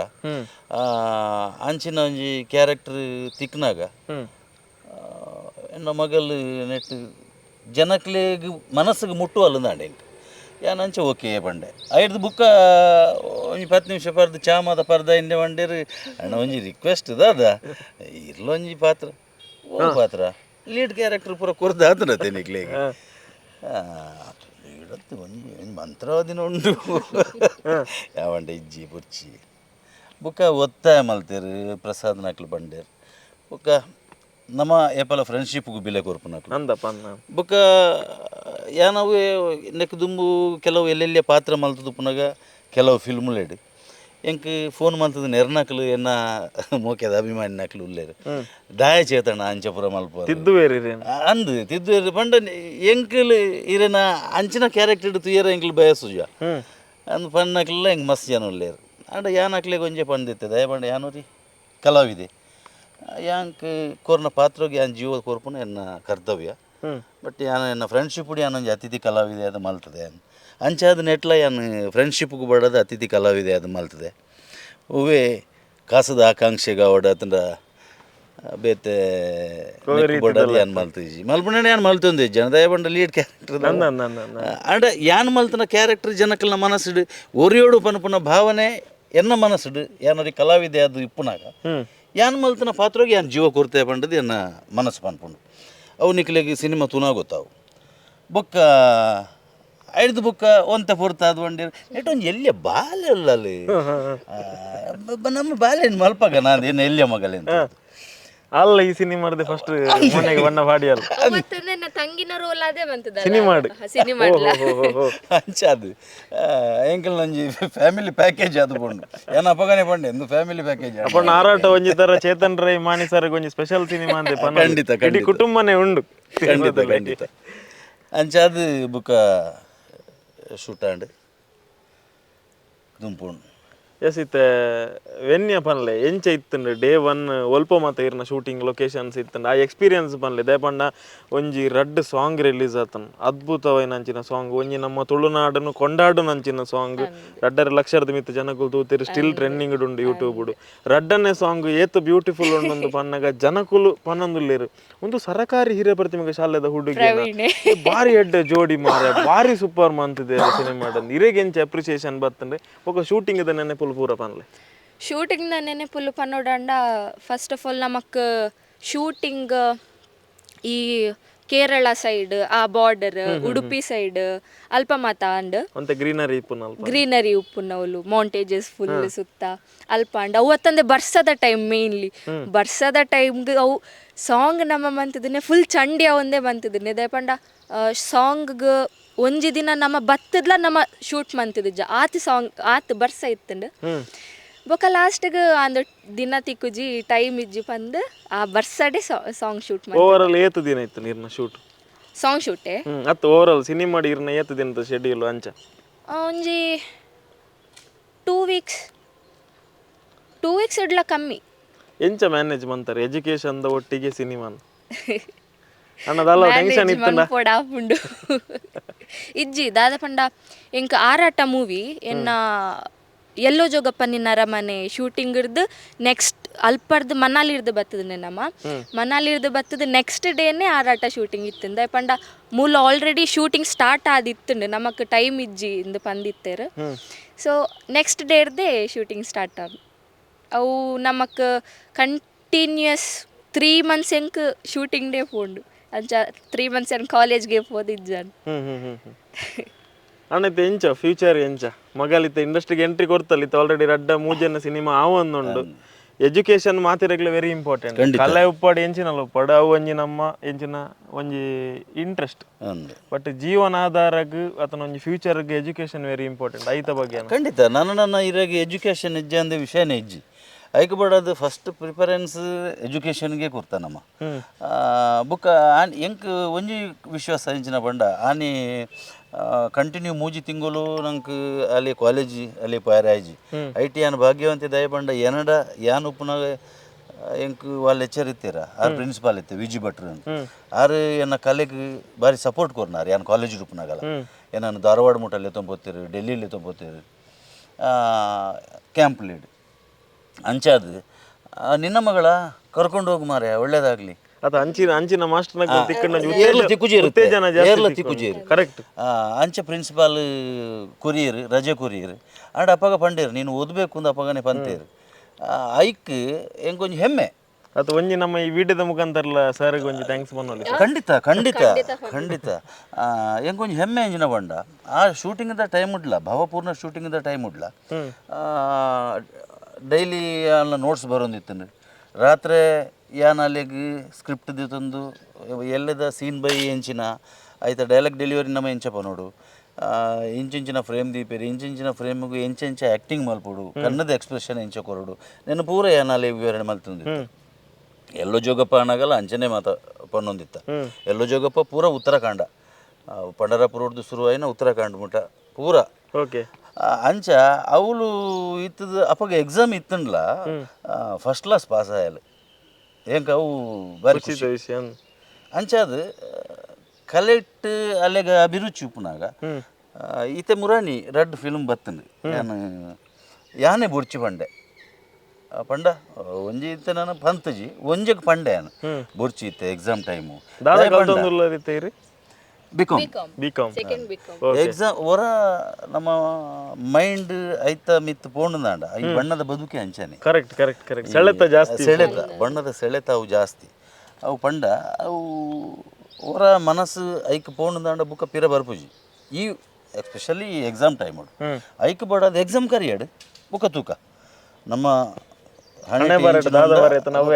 ಅಂಚಿನ ಒಂಜಿ ಕ್ಯಾರೆಕ್ಟರ್ ತಿಕ್ನಾಗ ಎನ್ನ ಮಗಲ್ ನೆಟ್ ಜನಕ್ಲೆಗ್ ಮನಸ್ಸಿಗೆ ಮುಟ್ಟುವಲ್ಲ ನಾಂಡೆ ಇಂಕ್ ಯಾನ್ ಅಂಚೆ ಓಕೆ ಪಂಡೆ ಐಡ್ದು ಬುಕ್ಕ ಒಂಜಿ ಪತ್ತು ನಿಮಿಷ ಪರ್ದು ಚಾಮದ ಪರ್ದ ಇಂಡೆ ಬಂಡೇರು ಅಣ್ಣ ಒಂಜಿ ರಿಕ್ವೆಸ್ಟ್ ದಾದ ಇರ್ಲೊಂಜಿ ಪಾತ್ರ ಓ ಪಾತ್ರ ಲೀಡ್ ಕ್ಯಾರೆಕ್ಟರ್ ಪೂರ ಕೊರ್ದು ಆತನ ನಿಕ್ಲೆಗ್ ಲೀಡತ್ತು ಒಂಜಿ ಒಂಜಿ ಮಂತ್ರವಾದಿನ ಉಂಡು ಯಾವಂಡ ಇಜ್ಜಿ ಬುರ್ಚಿ ಬುಕ್ಕ ಒತ್ತಾಯ ಮಲ್ತೇರು ಪ್ರಸಾದ್ ನಕ್ಲು ಬಂಡೇರು ಬುಕ್ಕ ನಮ್ಮ ಏಪಲ ಫ್ರೆಂಡ್ಶಿಪ್ಗೂ ಬಿಲೆ ಕೊರ್ಪುನಕ್ಲು ಅಂದಪ್ಪ ಅಂದ ಬೊಕ್ಕ ಯಾನವು ನೆಕ್ ದುಂಬು ಕೆಲವು ಎಲ್ಲೆಲ್ಲಿಯ ಪಾತ್ರ ಮಲ್ತದು ಪುನಗ ಕೆಲವು ಫಿಲ್ಮ್ಲೇಡ್ ಎಂಕ್ ಫೋನ್ ಮಲ್ತದ ನೆರ್ನಕ್ಲು ಎನ್ನ ಮೋಕೆದ ಅಭಿಮಾನಿ ನಕ್ಲು ಉಲ್ಲೇರು ದಾಯ ಚೇತಣ ಅಂಚಪುರ ಮಲ್ಪ ತಿದ್ದುವೇರಿ ಅಂದು ತಿದ್ದು ಪಂಡ ಎಂಕ್ಲು ಇರೆನ ಅಂಚಿನ ಕ್ಯಾರೆಕ್ಟರ್ ತುಯರ ಎಂಕ್ಲು ಬಯಸುಜ ಅಂದ್ ಪಣ್ಣಕ್ಲೆಲ್ಲ ಎಂಕ್ ಮಸ್ತ್ ಜನ ಉಲ್ಲೇರು ಅಂಡ ಯಾನಕ್ಲೆ ಗೊಂಜೆ ಪಂದಿತ್ತೆ ದಯ ಪಂಡ ಯಾನೂರಿ ಕಲಾವಿದೆ ಯಾಂಕ್ ಕೋರ್ನ ಪಾತ್ರಗೆ ಯಾನ್ ಜೀವ ಕೋರ್ಪುನ ಎನ್ನ ಕರ್ತವ್ಯ ಬಟ್ ಯಾನ್ ಎನ್ನ ಫ್ರೆಂಡ್ಶಿಪ್ ಯಾನ್ ಒಂಜಿ ಅತಿಥಿ ಕಲಾವಿದೆ ಅದು ಮಲ್ತದೆ ಅಂಚಾದ ನೆಟ್ಲ ಯಾನ್ ಫ್ರೆಂಡ್ಶಿಪ್ಗೆ ಬಡದ ಅತಿಥಿ ಕಲಾವಿದೆ ಅದು ಮಲ್ತದೆ ಹೂವೇ ಕಾಸದ ಆಕಾಂಕ್ಷೆಗೆ ಅವಡ ಅತಂಡ ಬೇತೆ ಬಡದ ಯಾನ್ ಮಲ್ತಿಜಿ ಮಲ್ಪುಣ ಯಾನ್ ಮಲ್ತೊಂದು ಜನದಯ ಬಂಡ ಲೀಡ್ ಕ್ಯಾರೆಕ್ಟರ್ ಅಂಡ ಯಾನ್ ಮಲ್ತನ ಕ್ಯಾರೆಕ್ಟರ್ ಜನಕಲ್ನ ಮನಸ್ಸುಡು ಒರಿಯೋಡು ಪನ್ಪುನ ಭಾವನೆ ಎನ್ನ ಮನಸ್ಸುಡು ಯಾನೊರಿ ಕಲಾವಿದೆ ಅದು ಇಪ್ಪುನಾಗ ಯಾನ್ ಮಲ್ತನ ಪಾತ್ರಗೆ ಯಾನ್ ಜೀವ ಕೊರತೆ ಪಂಡದು ಎನ್ನ ಮನಸ್ಸು ಪನ್ಪುಂಡು ಅವು ನಿಕ್ಲೆಗ್ ಸಿನಿಮಾ ತುನಾ ಗೊತ್ತಾವು ಬೊಕ್ಕ ಐಡ್ದು ಬೊಕ್ಕ ಒಂತೆ ಪೊರ್ತ ಅದು ಒಂಡಿ ನೆಟ್ ಒಂಜಿ ಎಲ್ಲಿಯ ಬಾಲೆ ಅಲ್ಲಲ್ಲಿ ನಮ್ಮ ಬಾಲೆ ಮಲ್ಪಗ ನಾನು ಏನು ಎಲ್ಲಿಯ ಮಗಲೆ ಅಂತ ಅಲ್ಲ ಈ ಸಿನಿಮಾದ ಫಸ್ಟ್ ಮೊನ್ನೆಗೆ ಬಣ್ಣ ಪಾಡಿ ಅಲ್ಲ ಮತ್ತೊಂದು ನನ್ನ ತಂಗಿನ ರೋಲ್ ಅದೇ ಬಂತದಲ್ಲ ಸಿನಿಮಾಡ್. ಸಿನಿಮಾ ಅಂಚ ಅದು ಎಂಕಲ್ ಒಂಜಿ ಫ್ಯಾಮಿಲಿ ಪ್ಯಾಕೇಜ್ ಅದು ಪಂಡು ಏನ ಅಪಗನೆ ಪಂಡೆ ಎಂದು ಫ್ಯಾಮಿಲಿ ಪ್ಯಾಕೇಜ್ ಅಪ್ಪಣ್ಣ ಆರಾಟ ಒಂಜಿ ತರ ಚೇತನ್ ರೈ ಮಾಣಿ ಸರ್ ಒಂಜಿ ಸ್ಪೆಷಲ್ ಸಿನಿಮಾ ಅಂದೆ ಪನ್ನೊಂದು. ಖಂಡಿತ, ಇಡೀ ಖಂಡಿತ. ಕುಟುಂಬನೇ ಉಂಡು ಖಂಡಿತ ಖಂಡಿತ ಅಂಚ ಅದು ಬುಕ್ಕ ಶೂಟ್ ಆಂಡ್ ದುಂಪುಂಡು ಎಸ್ ಇತ್ತೆ ವೆನ್ಯ ಪನ್ಲೆ ಎಂಚ ಇತ್ತಂಡು ಡೇ ಒನ್ ಒಲ್ಪ ಮಾತ ಇರ್ನ ಶೂಟಿಂಗ್ ಲೊಕೇಶನ್ಸ್ ಇತ್ತಂಡು ಆ ಎಕ್ಸ್ಪೀರಿಯನ್ಸ್ ಪನ್ಲೆ ದೇಪಂಡ ಒಂಜಿ ರಡ್ಡ್ ಸಾಂಗ್ ರಿಲೀಸ್ ಆತನ್ ಅದ್ಭುತವಾಯಿನ ಅಂಚಿನ ಸಾಂಗ್ ಒಂಜಿ ನಮ್ಮ ತುಳುನಾಡನ್ನು ಕೊಂಡಾಡು ಅಂಚಿನ ಸಾಂಗ್ ರಡ್ಡರ ಲಕ್ಷರದ ಮಿತ್ತ ಜನಕುಲು ತೂತಿರು ಸ್ಟಿಲ್ ಟ್ರೆಂಡಿಂಗ್ ಉಂಡು ಯೂಟ್ಯೂಬ್ ರಡ್ಡನೇ ಸಾಂಗ್ ಏತ್ ಬ್ಯೂಟಿಫುಲ್ ಉಂಡು ಪನ್ನಗ ಜನಕುಲು ಪನ್ನೊಂದುಲ್ಲೇರು ಒಂದು ಸರಕಾರಿ ಹಿರಿಯ ಪ್ರತಿಮೆಗೆ ಶಾಲೆದ ಹುಡುಗಿ ಬಾರಿ ಎಡ್ಡೆ ಜೋಡಿ ಮಾರ ಬಾರಿ ಸೂಪರ್ ಮಂತಿದೆ ಸಿನಿಮಾ ಇರೆಗೆಂಚ ಅಪ್ರಿಸಿಯೇಷನ್ ಬತ್ತಂದ್ರೆ ఒక ಶೂಟಿಂಗ್ the ನೆನಪುಲು ಪೂರ ಪನ್ಲೆ ಶೂಟಿಂಗ್ನ ನೆನಪುಲು ಪನ್ನೋಡಂಡ first of all ನಮಕ್ ಶೂಟಿಂಗ್ ಈ ಕೇರಳ ಸೈಡ್ ಆ ಬಾರ್ಡರ್ ಉಡುಪಿ ಸೈಡ್ ಅಲ್ಪ ಮಾತ ಅಂಡ್ ಒಂತೆ ಗ್ರೀನರಿ ಇಪ್ಪುನ ಅಲ್ಪ ಗ್ರೀನರಿ ಉಪ್ಪುನವ್ಲು ಮೌಂಟೇಜಸ್ ಫುಲ್ ಸುತ್ತ ಅಲ್ಪ ಅಂಡ್ ಅವು ಅತ್ತಂದೆ ಬರ್ಸದ ಟೈಮ್ ಮೇನ್ಲಿ ಬರ್ಸದ ಟೈಮ್ಗೆ ಅವು ಸಾಂಗ್ ನಮ್ಮ ಮಂತಿದ್ದನೆ ಫುಲ್ ಚಂಡಿ ಅವಂದೇ ಬಂತಿದ್ದನೆ ದಯಪಂಡ ಸಾಂಗ್ ಒಂಜಿ ದಿನ ನಮ್ಮ ಬತ್ತದ್ಲ ನಮ್ಮ ಶೂಟ್ ಮಂತಿದ್ದ ಆತ ಸಾಂಗ್ ಆತ ಬರ್ಸ ಇತ್ತಂಡು. ಬೊಕ ಲಾಸ್ಟ್ಗೆ ಅಂದ್ ದಿನ ತಿಕ್ಕುಜಿ ಟೈಮ್ ಇಜ್ಜಿ ಪಂದ್ ಆ ಬರ್ಸಡೆ song shoot over all ಏತು ದಿನ ಇತ್ತು ನೀರ್ನ ಶೂಟ್? ಸಾಂಗ್ ಶೂಟೇ ಅತ್ತು over all cinema ಇರ್ನ ಏತು ದಿನದ ಶೆಡ್ಯೂಲ್ ಅಂಚ? ಒಂಜಿ 2 ವೀಕ್ಸ್, 2 ವೀಕ್ಸ್ ಇಡ್ಲ ಕಮ್ಮಿ. ಎಂಚ ಮ್ಯಾನೇಜ್ ಮಂತಾರೆ ಎಜುಕೇಶನ್ the ಒಟ್ಟಿಗೆ ಸಿನಿಮಾನ್? ಅಣ್ಣದಲ್ಲ ಟೆನ್ಷನ್ ಇತ್ತುಂಡ? ಮನ್ಪೊಡಾಪುಂಡು ಇಜ್ಜಿ ದಾದ ಪಂಡ ಎಂಕ್ ಆರಾಟ ಮೂವಿ ಎನ್ನ ಎಲ್ಲೋ ಜೋಗಪ್ಪ ನಿನ್ನ ಅರಮನೆ ಶೂಟಿಂಗ್ ಇರ್ದು ನೆಕ್ಸ್ಟ್ ಅಲ್ಪರ್ದು ಮನಾಲಿರ್ದು ಬರ್ತದೆ ನಮ್ಮ ಮನಾಲಿರ್ದು ಬರ್ತದೆ ನೆಕ್ಸ್ಟ್ ಡೇನೆ ಆರಾಟ ಶೂಟಿಂಗ್ ಇತ್ತು. ಪಂಡ ಮೂಲ already shooting start ಆದಿತ್ತುಂಡು, ನಮಕ್ ಟೈಮ್ ಇಜ್ಜಿ ಇಂದು ಪಂದಿತ್ತೇರು. ಸೊ ನೆಕ್ಸ್ಟ್ ಡೇರ್ದೇ ಶೂಟಿಂಗ್ ಸ್ಟಾರ್ಟ್ ಆದ. ಅವು ನಮಕ್ ಕಂಟಿನ್ಯೂಸ್ 3 ಮಂತ್ಸ್ ಎಂಕ್ ಶೂಟಿಂಗ್ ಡೇ ಪೋಂಡು. ಅಂಚ 3 ಮಂತ್ಸ್ ಏನು ಕಾಲೇಜ್ಗೆ ಪೋದಿಜ್ಜಾನ್. ಹ್ಮ್ ಹ್ಮ್ ಹ್ಮ್ ಹ್ಮ್. ಅಣ್ಣ ಇತ್ತೆ ಎಂಚ ಫ್ಯೂಚರ್, ಎಂಚ ಮಗಲಿತ್ತ ಇಂಡಸ್ಟ್ರಿಗೆ ಎಂಟ್ರಿ ಕೊರ್ತಲ್ಲ? ಇತ್ತ ಆಲ್ರೆಡಿ ರಡ್ಡ ಮೂಜನ ಸಿನಿಮಾ ಆವೊಂದುಂಡು. ಎಜುಕೇಶನ್ ಮಾತಿರಗ್ಲ ವೆರಿ ಇಂಪಾರ್ಟೆಂಟ್. ಕಲೆ ಉಪ್ಪಾಡು ಎಂಚಿನಲ್ಲ ಉಪ್ಪಾಡು ಅವು ಒಂಜಿ ನಮ್ಮ ಎಂಚಿನ ಒಂಜಿ ಇಂಟ್ರೆಸ್ಟ್, ಅಂದ್ ಬಟ್ ಜೀವನಾಧಾರಗ್ ಅತನ ಒಂಜಿ ಫ್ಯೂಚರ್ಗೆ education very important ಐತ ಬಗ್ಗೆ ಅಣ್ಣ. ಖಂಡಿತ ನನ್ನ ನನ್ನ ಇರಾಗ ಎಜುಕೇಷನ್ ಇಜ್ಜಿ ಅಂದ ವಿಷಯನೇ ಇಜ್ಜಿ. ಐಕ್ ಬಡದು ಫಸ್ಟ್ ಪ್ರಿಫರೆನ್ಸ್ ಎಜುಕೇಷನ್ಗೆ ಕೊರ್ತ ನಮ್ಮ ಬುಕ್ಕ. ಆನ್ ಎಂಕ್ ಒಂಜಿ ವಿಶ್ವಾಸ ಎಂಚಿನ ಪಂಡ ಆನಿ ಕಂಟಿನ್ಯೂ ಮೂಜಿ ತಿಂಗಳು ನಂಗೆ ಅಲ್ಲಿ ಕಾಲೇಜ್ ಅಲ್ಲಿ ಪಾರಾಜಿ I T an ಭಾಗ್ಯವಂತೆ ದಯ ಪಂಡ ಎನಡ ಯಾನ್ ಉಪ್ಪುನಾಗ ಎಂಕ್ వాళ్ళ ಲೆಕ್ಚರ್ ಇತ್ತೀರ ಆರ್ ಪ್ರಿನ್ಸಿಪಾಲ್ ಇತ್ತೆ ವಿಜಿ ಭಟ್ರು ಅಂತ. ಆರು ಎನ್ನ ಕಲೆಗೆ ಭಾರಿ ಸಪೋರ್ಟ್ ಕೊರ್ನಾರು. ಯಾನ್ ಕಾಲೇಜ್ ಉಪ್ಪುನಾಗಲ್ಲ ಏನನ್ನು ಧಾರವಾಡ ಮುಟ್ಟಲ್ಲಿ ತೊಂಬೋತಿರು, ಡೆಲ್ಲಿಲಿ ತೊಂಬೋತಿರು ಕ್ಯಾಂಪ್ ಲೀಡ್ ಅಂಚಾದ ನಿನ್ನ ಮಗಳ ಕರ್ಕೊಂಡು ಹೋಗು ಮಾರ್ಯ, ಒಳ್ಳೇದಾಗ್ಲಿ. ಅತ ಅಂಚಿನ ಅಂಚಿನ ಮಾಸ್ಟರ್ನ ತಿಕ್ಕಂಡ ಏರ್ಲ ತಿಕ್ಕುಜೇರು ಉತ್ತೇಜನ ಏರ್ಲ ಜಾಸ್ತಿ. ತಿಕ್ಕುಜೇರು. ಕರೆಕ್ಟ್. ಅಂಚ ಪ್ರಿನ್ಸಿಪಾಲ್ ಕೊರಿಯರ್ ರಜೆ ಕೊರಿಯರ್ ಆಂಡ ಅಪ್ಪಗ ಪಂಡೇರು ನೀನು ಓದಬೇಕು ಅಂದ ಅಪ್ಪಗನೆ ಪಂತೇರು. ಐಕ್ ಎಂಕೊಂಜಿ ಹೆಮ್ಮೆ. ಅತ ಒಂಜಿ ನಮ್ಮ ಈ ವಿಡಿಯೋದ ಮುಖಾಂತರಲ ಸರ್ ಒಂಜಿ thanks ಬನ್ನೊಲಿ. ಖಂಡಿತ ಖಂಡಿತ ಖಂಡಿತ. ಎಂಕೊಂಜಿ ಹೆಮ್ಮೆ ಎಂಜಿನ ಬಂಡ ಆ ಶೂಟಿಂಗ್ದ ಟೈಮ್ ಉಡ್ಲ ಭಾವಪೂರ್ಣ ಶೂಟಿಂಗ್ದ ಟೈಮ್ ಉಡ್ಲ ಡೈಲಿ ಅಲ್ಲ ನೋಟ್ಸ್ ಬರೋಂದಿತ್ತು. ರಾತ್ರಿ ಯಾನ್ ಅಲ್ಲಿಗೆ ಸ್ಕ್ರಿಪ್ಟ್ ತಂದು ಎಲ್ಲದ ಸೀನ್ ಬೈ ಎಂಚಿನ ಆಯ್ತಾ ಡೈಲಾಗ್ ಡೆಲಿವರಿ ನಮ್ಮ ಎಂಚಪ್ಪ ನೋಡು, ಇಂಚಿಂಚಿನ ಫ್ರೇಮ್ ದೀಪೇರಿ ಇಂಚಿಂಚಿನ ಫ್ರೇಮಿಗೂ ಎಂಚೆಂಚ ಆ್ಯಕ್ಟಿಂಗ್ ಮಲ್ಪೊಡು, ಕನ್ನದ ಎಕ್ಸ್ಪ್ರೆಷನ್ ಎಂಚ ಕೊರಡು ನೆನ ಪೂರ ಯಾನ್ ಅಲ್ಲಿ ವಿವರಣೆ ಮಲ್ತೊಂದಿತ್ತು. ಎಲ್ಲೋ ಜೋಗಪ್ಪ ಅನ್ನಾಗಲ್ಲ ಅಂಚನೆ ಮಾತ ಪನ್ನೊಂದಿತ್ತ. ಎಲ್ಲೋ ಜೋಗಪ್ಪ ಪೂರ ಉತ್ತರಾಖಂಡ, ಪಂಡರಾಪುರದ್ದು ಶುರುವಾಯಿನ ಉತ್ತರಾಖಂಡ ಮುಟ ಪೂರ. ಓಕೆ. ಅಂಚ ಅವಳು ಇತ್ತದ ಅಪ್ಪಗ ಎಕ್ಸಾಮ್ ಇತ್ತಂಡ್ಲ first class pass ಆಯಲು ಏಂಕ ಅವು ಬಾರಿ ಖುಷಿ. ವಿಷಯ. ಅಂಚ ಅದು ಕಲೆಕ್ಟ್ ಅಲ್ಲೆಗ ಅಭಿರುಚಿ ಉಪ್ಪುನಾಗ ಈತೆ ಮುರಾಣಿ ರಡ್ಡ್ ಫಿಲ್ಮ್ ಬತ್ತಂದು ಯಾನು ಯಾನೆ ಬುಡ್ಚಿ ಪಂಡೆ. ಪಂಡ ಒಂಜಿ ಇತ್ತೆ ನಾನು ಪಂತಜಿ ಒಂಜೆಗ್ ಪಂಡೆ ಯಾನು ಬುಡ್ಚಿ ಇತ್ತೆ ಎಕ್ಸಾಮ್ ಟೈಮು. ದಾದ ಕಲ್ತೊಂದುಲ್ಲ ಇತ್ತೆ? BCom. BCom. Second BCom. Exam ಹೊರ ನಮ್ಮ ಮೈಂಡ್ ಐತ ಮಿತ್ ಪೋಂಡುದಾಂಡ ಈ ಬಣ್ಣದ ಬದುಕೆ ಅಂಚನೆ. Correct correct correct, ಸೆಳೆತ ಜಾಸ್ತಿ. ಸೆಳೆತ, ಬಣ್ಣದ ಸೆಳೆತ ಅವು ಜಾಸ್ತಿ. ಅವು ಪಂಡ ಅವು ಹೊರ ಮನಸ್ಸು ಐಕ್ ಪೋಂಡುದಾಂಡ ಬುಕ್ಕ ಪಿರ ಬರ್ಪುಜಿ. ಈ especially exam time ಐಕ್ ಬಡದ ಎಕ್ಸಾಮ್ ಕರಿಯಾಡು ಬುಕ್ಕ ತೂಕ ನಮ್ಮ ಹಣೆ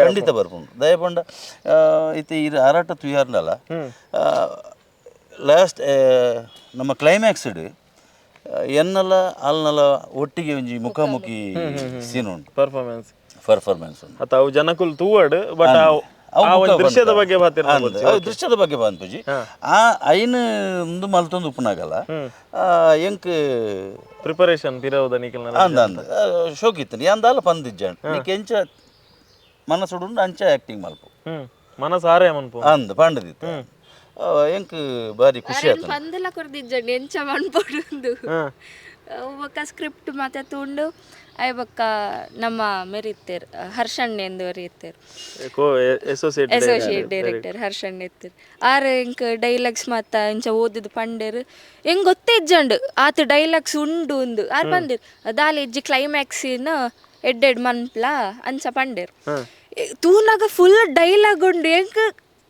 ಖಂಡಿತ ಬರ್ಪುಂಡು. ದಯಪಂಡ ಇತ್ತೆ ಈ ಆರಾಟ ತುಯಾರ್ನಲ್ಲ ಲಾಸ್ಟ್ ನಮ್ಮ ಕ್ಲೈಮ್ಯಾಕ್ಸ್ ಎನ್ನಲ ಅಲ್ನಲ ಒಟ್ಟಿಗೆ ಒಂಜಿ ಮುಖಾಮುಖಿ ಸೀನ್ ಉಂಟು. ಪರ್ಫಾರ್ಮೆನ್ಸ್. ಪರ್ಫಾರ್ಮೆನ್ಸ್ ಉಂಟು. ಅತ ಅವು ಜನಕುಲ್ ತೂವಡ್ ಬಟ್ ಅವು ಆ ಮುಖ ಒಂದು ದೃಶ್ಯದ ಬಂತ. ಬಗ್ಗೆ ಬಾತಿರ್ನ ಅಂದ್, ಅವು ದೃಶ್ಯದ ಬಗ್ಗೆ ಬಂತುಜಿ ಆ ಐನ್ ಒಂದು ಮಲ್ತೊಂದು ಉಪ್ಪುನಾಗಲ್ಲ ಎಂಕ್ ಪ್ರಿಪರೇಷನ್ ಪಿರವುದ ನಿಖಲ್ನ. ಅಂದ ಅಂದ ಶೋಕ್ ಇತ್ತು ಯಾಂದಾಲ ಪಂದಿಜ್ಜಾಂಡ್ ನೀಕ್ ಎಂಚ ಮನಸ್ಸುಡುಂಡು ಅಂಚ ಆಕ್ಟಿಂಗ್ ಮಲ್ಪು. ಮನಸಾರೆ ಮನ್ಪು. ಅಂದ್ ಪಂಡದಿತ್ತು ಎಂಕ್ ಬಾರಿ ಖುಷಿ ಆಯ್ತು. ಪಂದಲ ಕೊರ್ದಿಜ್ಜಂడి ಎಂಚ ಮನ್ಪೊಡುಂದು ಬೊಕ್ಕ ಸ್ಕ್ರಿಪ್ಟ್ ಮಾತ ತೂಂಡು ಅಯ್ ಬೊಕ್ಕ ನಮ್ಮ ಮೆರಿತ್ತೇರ್ ಹರ್ಷಣ್ಣ ಎಂದು ಇತ್ತೇರ್. Associate associate director ಹರ್ಷಣ್ಣ ಇತ್ತೇರ್. R ಎಂಕ್ ಡೈಲಾಗ್ಸ್ ಮಾತ ಇಂಚ ಓದಿದ್ ಪಂಡೇರ್. ಎಂಗ್ ಗೊತ್ತೇ ಇಜ್ಜಂಡು ಆತ ಡೈಲಾಗ್ಸ್ ಉಂಡು ಉಂದು. ಆರ್ ಬಂದಿರ್ ದಾಲ ಇಜ್ಜಿ ಕ್ಲೈಮ್ಯಾಕ್ಸಿನ ಎಡ್ಡೆಡ್ ಮನ್ಪ್ಲ ಅಂಚ ಪಂಡೇರ್. ತೂನಾಗ ಫುಲ್ ಡೈಲಾಗ್ ಉಂಡು ಎಂಕ್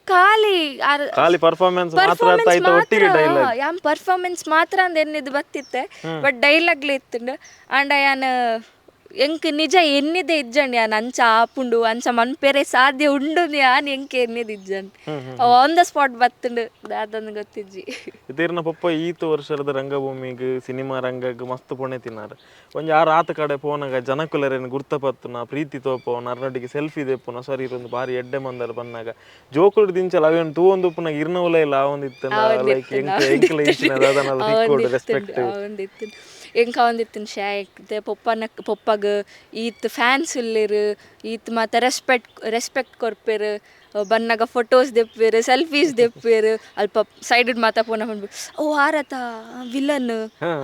ಖಾಲಿ ಆರ್ ಖಾಲಿ ಪರ್ಫಾರ್ಮೆನ್ಸ್ ಮಾತ್ರ ಅಂತ ಆಯ್ತಾ ಒಟ್ಟಿಗೆ ಡೈಲಾಗ್. ಯಾನ್ ಪರ್ಫಾರ್ಮೆನ್ಸ್ ಮಾತ್ರ ಅಂದ್ ಎನ್ನಿದ್ ಬತ್ತಿತ್ತೆ ಬಟ್ ಡೈಲಾಗ್ಲೆ ಇತ್ತುಂಡು. ಆಂಡ ಯಾನ್ ಎಂಕ್ ನಿಜ ಎನ್ನಿದೆ ಇಜ್ಜಂಡ್ ಯಾನ್ ಅಂಚ ಆಪುಂಡು ಅಂಚ ಮನ್ಪೆರೆ ಸಾಧ್ಯ ಉಂಡು ಯಾನ್ ಎಂಕ್ ಎನ್ನಿದ್ ಇಜ್ಜಂಡ್ on the spot ಬತ್ತುಂಡು ದಾದಂದ್ ಗೊತ್ತಿಜ್ಜಿ. ಇತೀರ್ನ ಪೊಪ್ಪ ಈತ್ ವರ್ಷದ ರಂಗಭೂಮಿಗ್ ಸಿನಿಮಾ ರಂಗಗ್ ಮಸ್ತ್ ಪೊಣೆ ತಿನ್ನಾರ್. ಒಂಜಿ ಆರ್ ಆತ ಕಡೆ ಪೋನಗ ಜನಕುಲರೇನು ಗುರ್ತ ಪತ್ತುನ ಪ್ರೀತಿ ತೋಪವನ ಅರ್ನೊಟ್ಟಿಗೆ ಸೆಲ್ಫಿ ದೆಪ್ಪುನ ಸರಿ ಇರೊಂದು ಬಾರಿ ಎಡ್ಡೆ ಮಂದರ್ ಬಂದಾಗ ಜೋಕುಲು ದಿಂಚಲ ಅವೇನು ತೂವೊಂದು ಉಪ್ಪುನಾಗ ಇರ್ನ ಉಲ ಇಲ್ಲ ಆವೊಂದಿತ್ತು ಲೈಕ್ ಎಂಕ್ ಎಂಕ್ಲ ಇಂಚಿನ ದಾದನಲ ತಿಕ್ಕೋಡು ರೆಸ್ಪೆಕ್ಟ್. ಅವಂದಿತ್ತು ಎಂಕ್ ಅವಂದಿತ್ತು ಶಾಯಕ್ ಪೊಪ್ಪನ ಪೊಪ್ಪಗ್ ಈತ್ ಫ್ಯಾನ್ಸ್ ಉಲ್ಲೆರ್ ಈತ್ ಮಾತ ರೆಸ್ಪೆಕ್ಟ್ ರೆಸ್ಪೆಕ್ಟ್ ಕೊರ್ಪೆರ್ ಬನ್ನಗ ಫೋಟೋಸ್ ದೆಪ್ಪೆರ್ ಸೆಲ್ಫೀಸ್ ದೆಪ್ಪೆರ್ ಅಲ್ಪ ಸೈಡ್ ಮಾತ ಪೋನ ಪನ್ಪು ಓ ಆರತ ವಿಲನ್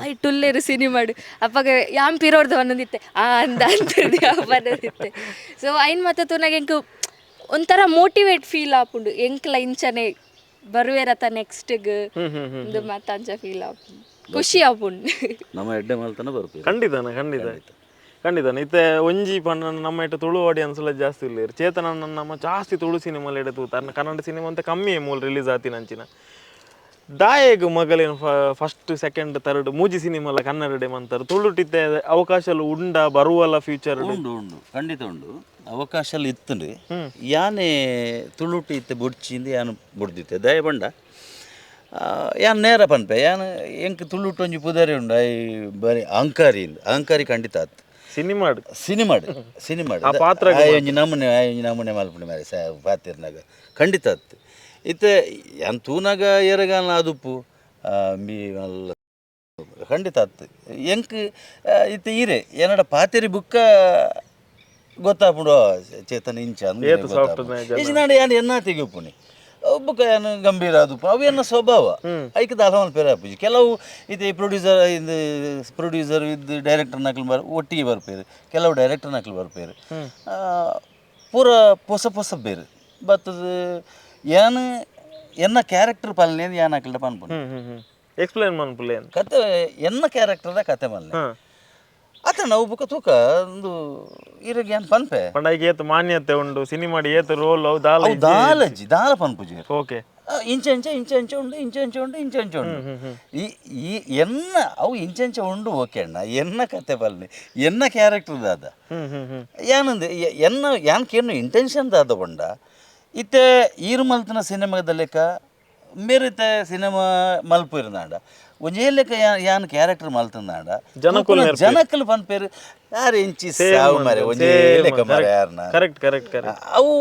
ಐಟ್ ಉಲ್ಲೆರ್ ಸಿನಿಮಾಡ್ ಅಪ್ಪಗ ಯಾನ್ ಪಿರೋರ್ದ ಒಂದೊಂದಿತ್ತೆ ಆ ಅಂದ ಅಂತದ್ದು ಪನ್ನೊಂದಿತ್ತೆ. ಸೊ ಐನ್ ಮಾತ ತೂನಾಗ ಎಂಕ್ ಒಂಥರ ಮೋಟಿವೇಟ್ ಫೀಲ್ ಆಪುಂಡು ಎಂಕ್ಲ ಇಂಚನೆ ಬರುವೆರತ ನೆಕ್ಸ್ಟ್ಗ್ ಇಂದು ಮಾತ ಅಂಚ ಫೀಲ್ ಆಪುಂಡು ಖುಷಿ ಆಪುಂಡು. ನಮ್ಮ ಎಡ್ಡೆ ಮಲ್ತನ ಬರ್ಪೇರು. ಖಂಡಿತನ ಖಂಡಿತ ಖಂಡಿತನ. ಇತ್ತೆ ಒಂಜಿ ಪಂಡ ನಮ್ಮ ಇಟ್ಟು ತುಳು ಆಡಿಯನ್ಸ್ ಎಲ್ಲ ಜಾಸ್ತಿ ಇಲ್ಲ ಚೇತನ ನಮ್ಮ ಜಾಸ್ತಿ ತುಳು ಸಿನಿಮಾ ಎಡೆ ತೂತಾರ ಕನ್ನಡ ಸಿನಿಮಾ ಅಂತ ಕಮ್ಮಿ ಮೂಲ ರಿಲೀಸ್ ಆತಿನ ಅಂಚಿನ ದಾಯೆಗ್ ಮಗಲೇನು first second third ಮೂಜಿ ಸಿನಿಮಾ ಎಲ್ಲ ಕನ್ನಡ ಮಂತಾರೆ ತುಳುಟಿತ್ತೆ ಅವಕಾಶ ಉಂಡ ಬರುವಲ್ಲ ಫ್ಯೂಚರ್? ಉಂಡು ಉಂಡು ಖಂಡಿತ ಉಂಡು ಅವಕಾಶ ಎಲ್ಲ ಇತ್ತುಂಡು. ಯಾನೆ ತುಳುಟು ಇತ್ತೆ ಬೊಡ್ಚಿಂದು ಯಾನು ಬುಡ್ದಿತ್ತೆ ದಯ ಬಂಡ ಯಾನ್ ನೇರ ಪನ್ಪೆ ಯಾನ್ ಎಂಕ್ ತುಳುಟು ಒಂಜಿ ಪುದರೆ ಉಂಡು I ಬರಿ ಅಹಂಕಾರಿ ಇಂದ್ ಅಹಂಕಾರಿ ಖಂಡಿತ ಆತ್. ಸಿನಿಮಾಡ್ ಸಿನಿಮಾಡ್ ಸಿನಿಮಾಡ್ ಆ ಪಾತ್ರಗ್ ಆಯ್ ಒಂಜಿ ನಮೂನೆ ಆಯ್ ಒಂಜಿ ನಮೂನೆ ಮಲ್ಪುಂಡು ಮಾರ್ರೆ ಪಾತೆರ್ನಾಗ ಖಂಡಿತ ಆತ್. ಇತ್ತೆ ಯಾನ್ ತೂನಾಗ ಏರೆಗಾಲ ಅದುಪ್ಪು ಮೀ ಮಲ್ಲ ಖಂಡಿತ ಆತ್. ಎಂಕ್ ಇತ್ತೆ ಈರೆ ಏನಡ ಪಾತೆರಿ ಬುಕ್ಕ ಗೊತ್ತಾಪುಂಡು ಚೇತನ ಇಂಚ ಅಂದ್ ಏತ್ soft ಗೊತ್ತಾಪುಂಡು. ಜನ. ಇಂಚಿನಾಂಡ ಯಾನ್ ಎನ್ನಾತಿಗೆ ಉಪ್ಪುನಿ ಬುಕ್ಕ ಯಾನ್ ಗಂಭೀರ ಆದುಪ್ಪು ಅವು ಎನ್ನ ಸ್ವಭಾವ ಐಕ್ ದಾಲ ಮಲ್ಪೆರೆ ಆಪುಜಿ. ಕೆಲವು ಇತ್ತೆ ಪ್ರೊಡ್ಯೂಸರ್ ಇದು ಪ್ರೊಡ್ಯೂಸರ್ ಇದು ಡೈರೆಕ್ಟರ್ ನಕಲು ಬರ್ ಒಟ್ಟಿಗೆ ಬರ್ಪೇರು ಕೆಲವು ಡೈರೆಕ್ಟರ್ ನಕಲು ಬರ್ಪೇರು ಪೂರ ಪೊಸ ಪೊಸ ಬೇರು ಬತ್ತದ ಯಾನ್ ಎನ್ನ ಕ್ಯಾರೆಕ್ಟರ್ ಪಾಲನೆ ಯಾನ್ ಅಕಲ್ಡ ಪನ್ಪುನಿ. ಹ್ಮ್ ಹ್ಮ್ ಹ್ಮ್ ಎಕ್ಸ್ಪ್ಲೈನ್ ಮನ್ಪುಲೆ ಏನು? ಕತೆ ಎನ್ನ ಕ್ಯಾರೆಕ್ಟರ್ದ ಕತೆ ಮಲ್ಲೆ ಅತ ನಾವು ಬುಕ್ಕ ತೂಕ ಒಂದು ಇರಗ್ ಯಾನ್ ಪನ್ಪೆ ಪಂಡ ಐಕ್ ಏತ್ ಮಾನ್ಯತೆ ಉಂಡು ಸಿನಿಮಾಡ್ ಏತ್ ರೋಲ್ ಅವು ದಾಲ ಅವು ದಾಲಜ್ಜಿ ದಾಲ ಪನ್ಪುಜಿ. ಓಕೆ. ಇಂಚ ಇಂಚ ಇಂಚ ಇಂಚ ಉಂಡು ಇಂಚ ಇಂಚ ಉಂಡು ಇಂಚ ಇಂಚ ಉಂಡು ಈ ಈ ಎನ್ನ ಅವು ಇಂಚ ಇಂಚ ಉಂಡು ಓಕೆ ಅಣ್ಣ ಎನ್ನ ಕತೆ ಬಲ್ಲೆ ಎನ್ನ ಕ್ಯಾರೆಕ್ಟರ್ ದಾದ ಹ್ಮ್ ಹ್ಮ್ ಹ್ಮ್ ಯಾನಂದೆ ಎನ್ನ ಯಾನ್ ಕೇನು ಇಂಟೆನ್ಷನ್ ದಾದ ಬೊಂಡ ಇತ್ತೆ ಈರು ಮಲ್ತನ ಸಿನಿಮಾದ ಲೆಕ್ಕ ಮೇರಿತೆ ಸಿನಿಮಾ ಮಲ್ಪು ಇರ್ನಾಂಡ ಒಂಜೇ ಲೆಕ್ಕ ಯಾನ್ ಕ್ಯಾರೆಕ್ಟರ್ ಮಲ್ತಂದಾಂಡ ಜನಕುಲು ಜನಕುಲು ಪನ್ಪೇರು ಯಾರು ಇಂಚಿ ಸಾವು ಮಾರೆ ಒಂಜೇ ಲೆಕ್ಕ ಮಾರೆ ಯಾರ್ನ correct correct correct. ಅವು